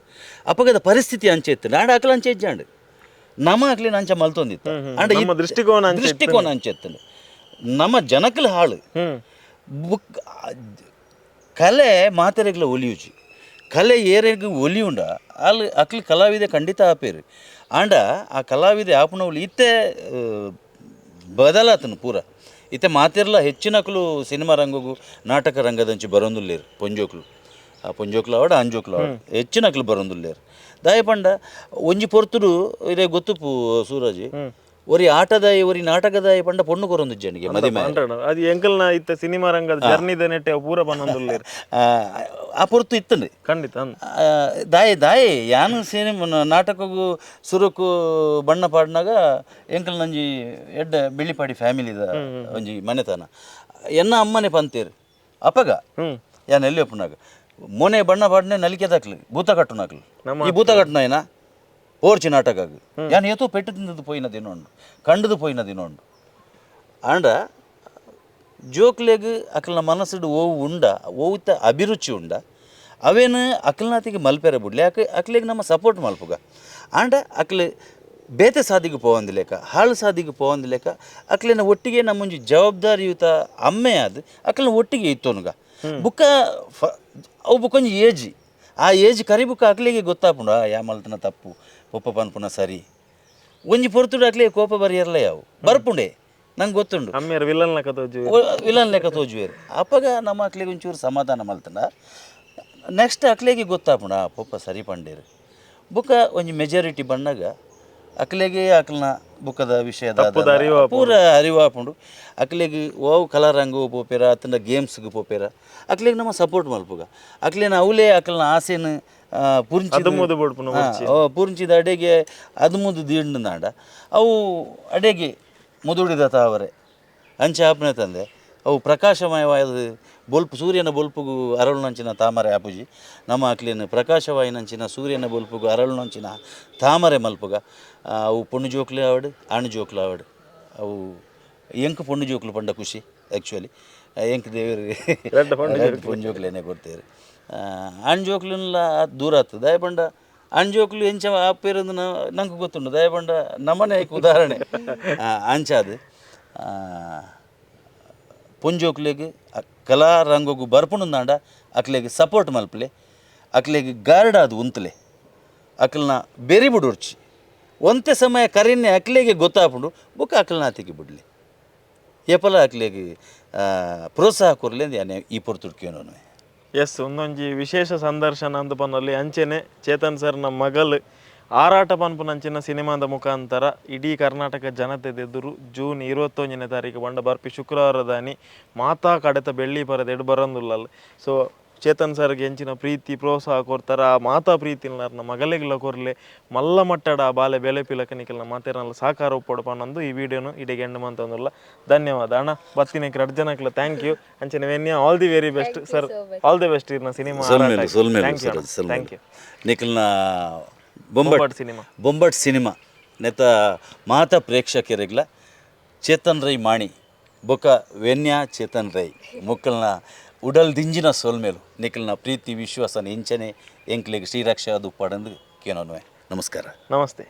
ಅಪ್ಪಗದ ಪರಿಸ್ಥಿತಿ ಅಂಚೆ ಇತ್ತು. ನಾಡ ಅಕಲ ಅಂಚೆ ಇಜ್ಜಾಂಡ್ ನಮ ಅಕ್ಲಿನ ಅಂಚೆ ಮಲ್ತೊಂದಿತ್ತು. ಅಂಡ ದೃಷ್ಟಿಕೋನ ದೃಷ್ಟಿಕೋನ ಅಂಚೆ ಇತ್ತು. ನಮ್ಮ ಜನಕ್ಲು ಹಾಳು ಬುಕ್ ಕಲೆ ಮಾತೆರೆಗ್ಲ ಒಲಿಯುಜಿ. ಕಲೆ ಏರೆಗ್ ಒಲಿಯುಂಡ ಅಲ್ಲಿ ಅಕ್ಲಿ ಕಲಾವಿದೆ ಖಂಡಿತ ಆಪೇರು. ಆಂಡ ಆ ಕಲಾವಿದೆ ಆಪುನವ್ಲು ಇತ್ತೆ ಬದಲಾತನು ಪೂರ. ಇತ್ತೆ ಮಾತೆರ್ಲ ಹೆಚ್ಚಿನಕ್ಲು ಸಿನಿಮಾ ರಂಗಗೂ ನಾಟಕ ರಂಗದಂಚಿ ಬರೋಂದುಲ್ಲೇರು ಪೊಂಜೋಕ್ಲು. ಆ ಪೊಂಜೋಕ್ಲು ಆವಡ ಅಂಜೋಕ್ಲು ಆವಡ ಹೆಚ್ಚಿನಕ್ಲು ಬರೋಂದುಲ್ಲೇರು. ದಯಪಂಡ ಒಂಜಿ ಪೊರ್ತುಡು ಇದೇ ಗೊತ್ತುಪ್ಪು ಸೂರಜ್, ಒರಿ ಆಟದಾಯ ಒರಿ ನಾಟಕದಾಯ ಪಂಡ ಪೊಣ್ಣು ಕೊರೊಂದು ಜನಿಗೆ ಮದಿಮೆ ಅದು ಎಂಕಲ್ನ ಇತ್ತ ಸಿನಿಮಾ ರಂಗದ ಜರ್ನಿದ ನೆಟ್ಟೆ ಪೂರ ಬಂದೊಂದುಲ್ಲೇರು. ಆ ಪೊರ್ತು ಇತ್ತಂಡು ಖಂಡಿತ. ದಾಯೆ ದಾಯೆ ಯಾನು ಸಿನಿಮಾ ನಾಟಕಗೂ ಸುರುಕು ಬಣ್ಣ ಪಾಡ್ನಾಗ ಎಂಕಲ್ ನಂಜಿ ಎಡ್ಡೆ ಬಿಳಿಪಾಡಿ ಫ್ಯಾಮಿಲಿದ ಒಂಜಿ ಮನೆತನ. ಎನ್ನ ಅಮ್ಮನೆ ಪಂತೇರು ಅಪಗ ಯಾನ್ ಎಲ್ಲಿ ಒಪ್ಪುನಾಗ ಮೊನೆ ಬಣ್ಣ ಪಾಡ್ನೆ ನಲಿಕೆ ದಾಕ್ಲು ಭೂತ ಕಟ್ಟುನಾಕ್ಲು. ಈ ಭೂತ ಕಟ್ಟುನ ಏನ ಓರ್ಚಿ ನಾಟಕ ಯಾನ್ ಏತೋ ಪೆಟ್ಟು ತಿಂದದ್ದು ಪೋಯಿನ ದಿನ ಉಂಡು, ಕಂಡದು ಪೋಯಿನ ದಿನ ಉಂಡು. ಆಂಡ ಜೋಕ್ಲೆಗ್ ಅಕಲ್ನ ಮನಸ್ಸುಡು ಓವು ಉಂಡ ಓವುತ ಅಭಿರುಚಿ ಉಂಡ ಅವೇನು ಅಕಲ್ನಾತಿಗೆ ಮಲ್ಪೆರ ಬುಡ್ಲೆ. ಅಕ್ಲೆಗ್ ನಮ್ಮ ಸಪೋರ್ಟ್ ಮಲ್ಪುಗ. ಆಂಡ ಅಕ್ಲೆ ಬೇತೆ ಸಾದಿಗೆ ಪೋವಂದಿ ಲೆಕ್ಕ, ಹಾಳು ಸಾದಿಗೆ ಪೋವಂದಿ ಲೆಕ್ಕ ಅಕ್ಲೆನ ಒಟ್ಟಿಗೆ ನಮ್ಮೊಂಜಿ ಜವಾಬ್ದಾರಿಯುತ ಅಮ್ಮೆ ಆದ್ ಅಕ್ಲೆನ ಒಟ್ಟಿಗೆ ಇತ್ತೋನುಗ. ಬುಕ್ಕ ಅವು ಬೊಕ್ಕೊಂಜಿ ಏಜ್, ಆ ಏಜ್ ಕರಿಬುಕ್ಕ ಅಕ್ಲೆಗೆ ಗೊತ್ತಾಪುಂಡು, ಆ ಯಾ ಮಲ್ತನ ತಪ್ಪು, ಪೊಪ್ಪ ಪನ್ಪುನ ಸರಿ. ಒಂಜಿ ಪೊರ್ತುಡು ಅಕ್ಲೆಗೆ ಕೋಪ ಬರಿಯರ್ಲ ಯಾವು ಬರ್ಪುಂಡೆ, ನಂಗೆ ಗೊತ್ತುಂಡು. ಅಮ್ಮೇರ್ ವಿಲನ್ ಲೆಕ್ಕ ತೋಜು, ವಿಲನ್ ಲೆಕ್ಕ ತೋಜುವೇರು. ಅಪ್ಪಗ ನಮ್ಮ ಅಕ್ಲೆಗೆ ಒಂಚೂರು ಸಮಾಧಾನ ಮಲ್ತಂಡ ನೆಕ್ಸ್ಟ್ ಅಕ್ಲೆಗೆ ಗೊತ್ತಾಪುಂಡು, ಆ ಪೊಪ್ಪ ಸರಿ ಪಂಡೇರು. ಬೊಕ್ಕ ಒಂಜಿ ಮೆಜಾರಿಟಿ ಬಣ್ಣಗ ಅಕ್ಲೆಗೆ ಅಕ್ಲನ ಬುಕ್ಕದ ವಿಷಯದ ಪೂರ ಅರಿವಾಪುಂಡು. ಅಕ್ಲೆಗೆ ಓವು ಕಲರಂಗು ಪೋಪೇರ ಅತ್ತಂಡ ಗೇಮ್ಸ್ಗೆ ಪೋಪೇರ, ಅಕ್ಲೆಗೆ ನಮ್ಮ ಸಪೋರ್ಟ್ ಮಲ್ಪುಗ. ಅಕ್ಲೆನ ಅವಲೇ ಅಕ್ಲನ ಆಸೆನ ಪುಂಚಿ ಪುಂಚಿದ ಅಡೆಗೆ ಅದು ಮುದ್ದು ದಿಂಡುನಾಂಡ ಅವು ಅಡೆಗೆ ಮುದುಡಿದ ತಾವರೆ ಅಂಚೆ ಆಪನೆ ತಂದೆ ಅವು ಪ್ರಕಾಶಮಯವಾದ ಬೊಲ್ಪು, ಸೂರ್ಯನ ಬೊಲ್ಪುಗು ಅರಳುನಂಚಿನ ತಾಮರೆ ಆಪುಜಿ. ನಮ್ಮ ಅಕ್ಲೆನ ಪ್ರಕಾಶವಾಯಿನಂಚಿನ ಸೂರ್ಯನ ಬೊಲ್ಪುಗು ಅರಳುನಂಚಿನ ತಾಮರೆ ಮಲ್ಪುಗ. ಅವು ಪೊಣ್ಣು ಜೋಕ್ಲು ಆವಡ್ ಆಣು ಜೋಕ್ಲು ಆವಡ್, ಅವು ಎಂಕ್ ಪೊಣ್ಣು ಜೋಕ್ಲು ಪಂಡ ಖುಷಿ. ಆ್ಯಕ್ಚುಲಿ ಎಂಕ್ ದೇವರು ಪೊಣ್ಣು ಜೋಕ್ಲೇನೆ ಕೊಡ್ತೇವೆ. ಆಣ್ ಜೋಕ್ಲುನ್ಲ ದೂರ ಆಗ್ತದೆ. ದಯ ಪಂಡ ಆಣ್ ಜೋಕ್ಲು ಎಂಚ ಆಪೇರಂದು ನಂಗೆ ಗೊತ್ತುಂಡು. ದಯ ಪಂಡ ನಮ್ಮನೆ ಉದಾಹರಣೆ ಅಂಚಾದು ಪೊಂಜೋಕ್ಲೆಗ್ ಕಲಾ ರಂಗೊಗು ಬರ್ಪುಂಡುಂದಾಂಡ ಅಕ್ಲೆಗ್ ಸಪೋರ್ಟ್ ಮಲ್ಪಲೆ, ಅಕ್ಲೆಗ್ ಗಾರ್ಡ್ ಆದ್ ಉಂತಲೆ, ಅಕ್ಲ್ನ ಬೆರಿ ಬುಡೊರ್ಚಿ. ಒಂತೆ ಸಮಯ ಕರಿನ್ನೆ ಅಕ್ಲೆಗೆ ಗೊತ್ತಾಪುಂಡು, ಬೊಕ್ಕ ಅಕ್ಲ್ನ ಆತಿಗೆ ಬುಡ್ಲಿ, ಏಪಲ ಅಕ್ಲೆಗ್ ಪ್ರೋತ್ಸಾಹ ಕೊರ್ಲೆ ಯಾನೆ ಈ ಪೊರ್ತುಡ್ಕೇನೋ. ಎಸ್, ಒಂದೊಂಜಿ ವಿಶೇಷ ಸಂದರ್ಶನ ಅಂದ್ ಪನೊಲಿ. ಅಂಚೆನೆ ಚೇತನ್ ಸರ್ನ ಮಗಲ್ ಆರಾಟ ಪನ್ಪುನಂಚಿನ ಸಿನಿಮಾದ ಮುಖಾಂತರ ಇಡೀ ಕರ್ನಾಟಕ ಜನತೆದ ಎದುರು ಜೂನ್ 21ನೇ ತಾರೀಕು ಪಂಡ ಬರ್ಪಿ ಶುಕ್ರವಾರದಾನಿ ಮಾತಾ ಕಡೆತ ಬೆಳ್ಳಿ ಪರದೆಡ್ ಬರಂದುಲ್ಲಲ್. ಸೊ ಚೇತನ್ ಸರ್ಗೆ ಎಂಚಿನ ಪ್ರೀತಿ ಪ್ರೋತ್ಸಾಹ ಕೊರ್ತಾರ ಆ ಮಾತಾ ಪ್ರೀತಿನ ಮಗಲೆಗ್ಲ ಕೊರ್ಲೆ, ಮಲ್ಲ ಮಟ್ಟಡ ಆ ಬಾಲೆ ಬೆಲೆ ಪಿಲಕ ನಿಕಲ್ನ ಮಾತೆರ್ನಲ ಸಹಕಾರ ಉಪ್ಪೊಡು ಪನ್ನೊಂದು ಈ ವಿಡಿಯೋನು ಇಡೆಗೆ ಎಂಡ್ ಮಂತೊಂದುಲ್ಲ. ಧನ್ಯವಾದ ಅಣ್ಣ, ಬತ್ತಿನಕ್ಕೆ ರಡ್ಡ್ ಜನಕ್ಲ thank you. ಅಂಚನೆ ವೆನ್ಯ all the very best sir, all the best ಇರ್ನ ಸಿನಿಮಾ. Thank you. ನಿಕಲ್ನ ಬೊಂಬಟ್ ಸಿನಿಮಾ, ಬೊಂಬಟ್ ಸಿನಿಮಾ ನೆತ ಮಾತ ಪ್ರೇಕ್ಷಕರಿಗ್ಲ ಚೇತನ್ ರೈ ಮಾಣಿ ಬೊಕ ವೆನ್ಯಾ ಚೇತನ್ ರೈ ಮೊಕ್ಕಲ್ನ ಉಡಲ್ ದಿಂಜಿನ ಸೊಲ್ಮೇಲು. ನಿಕಲ್ನ ಪ್ರೀತಿ ವಿಶ್ವಾಸನ ಇಂಚನೆ ಎಂಕ್ಲೆಗ್ ಶ್ರೀರಕ್ಷಾ ದುಪ್ಪಾಡಂದು ಕೇನೋನುವೆ. ನಮಸ್ಕಾರ. ನಮಸ್ತೆ.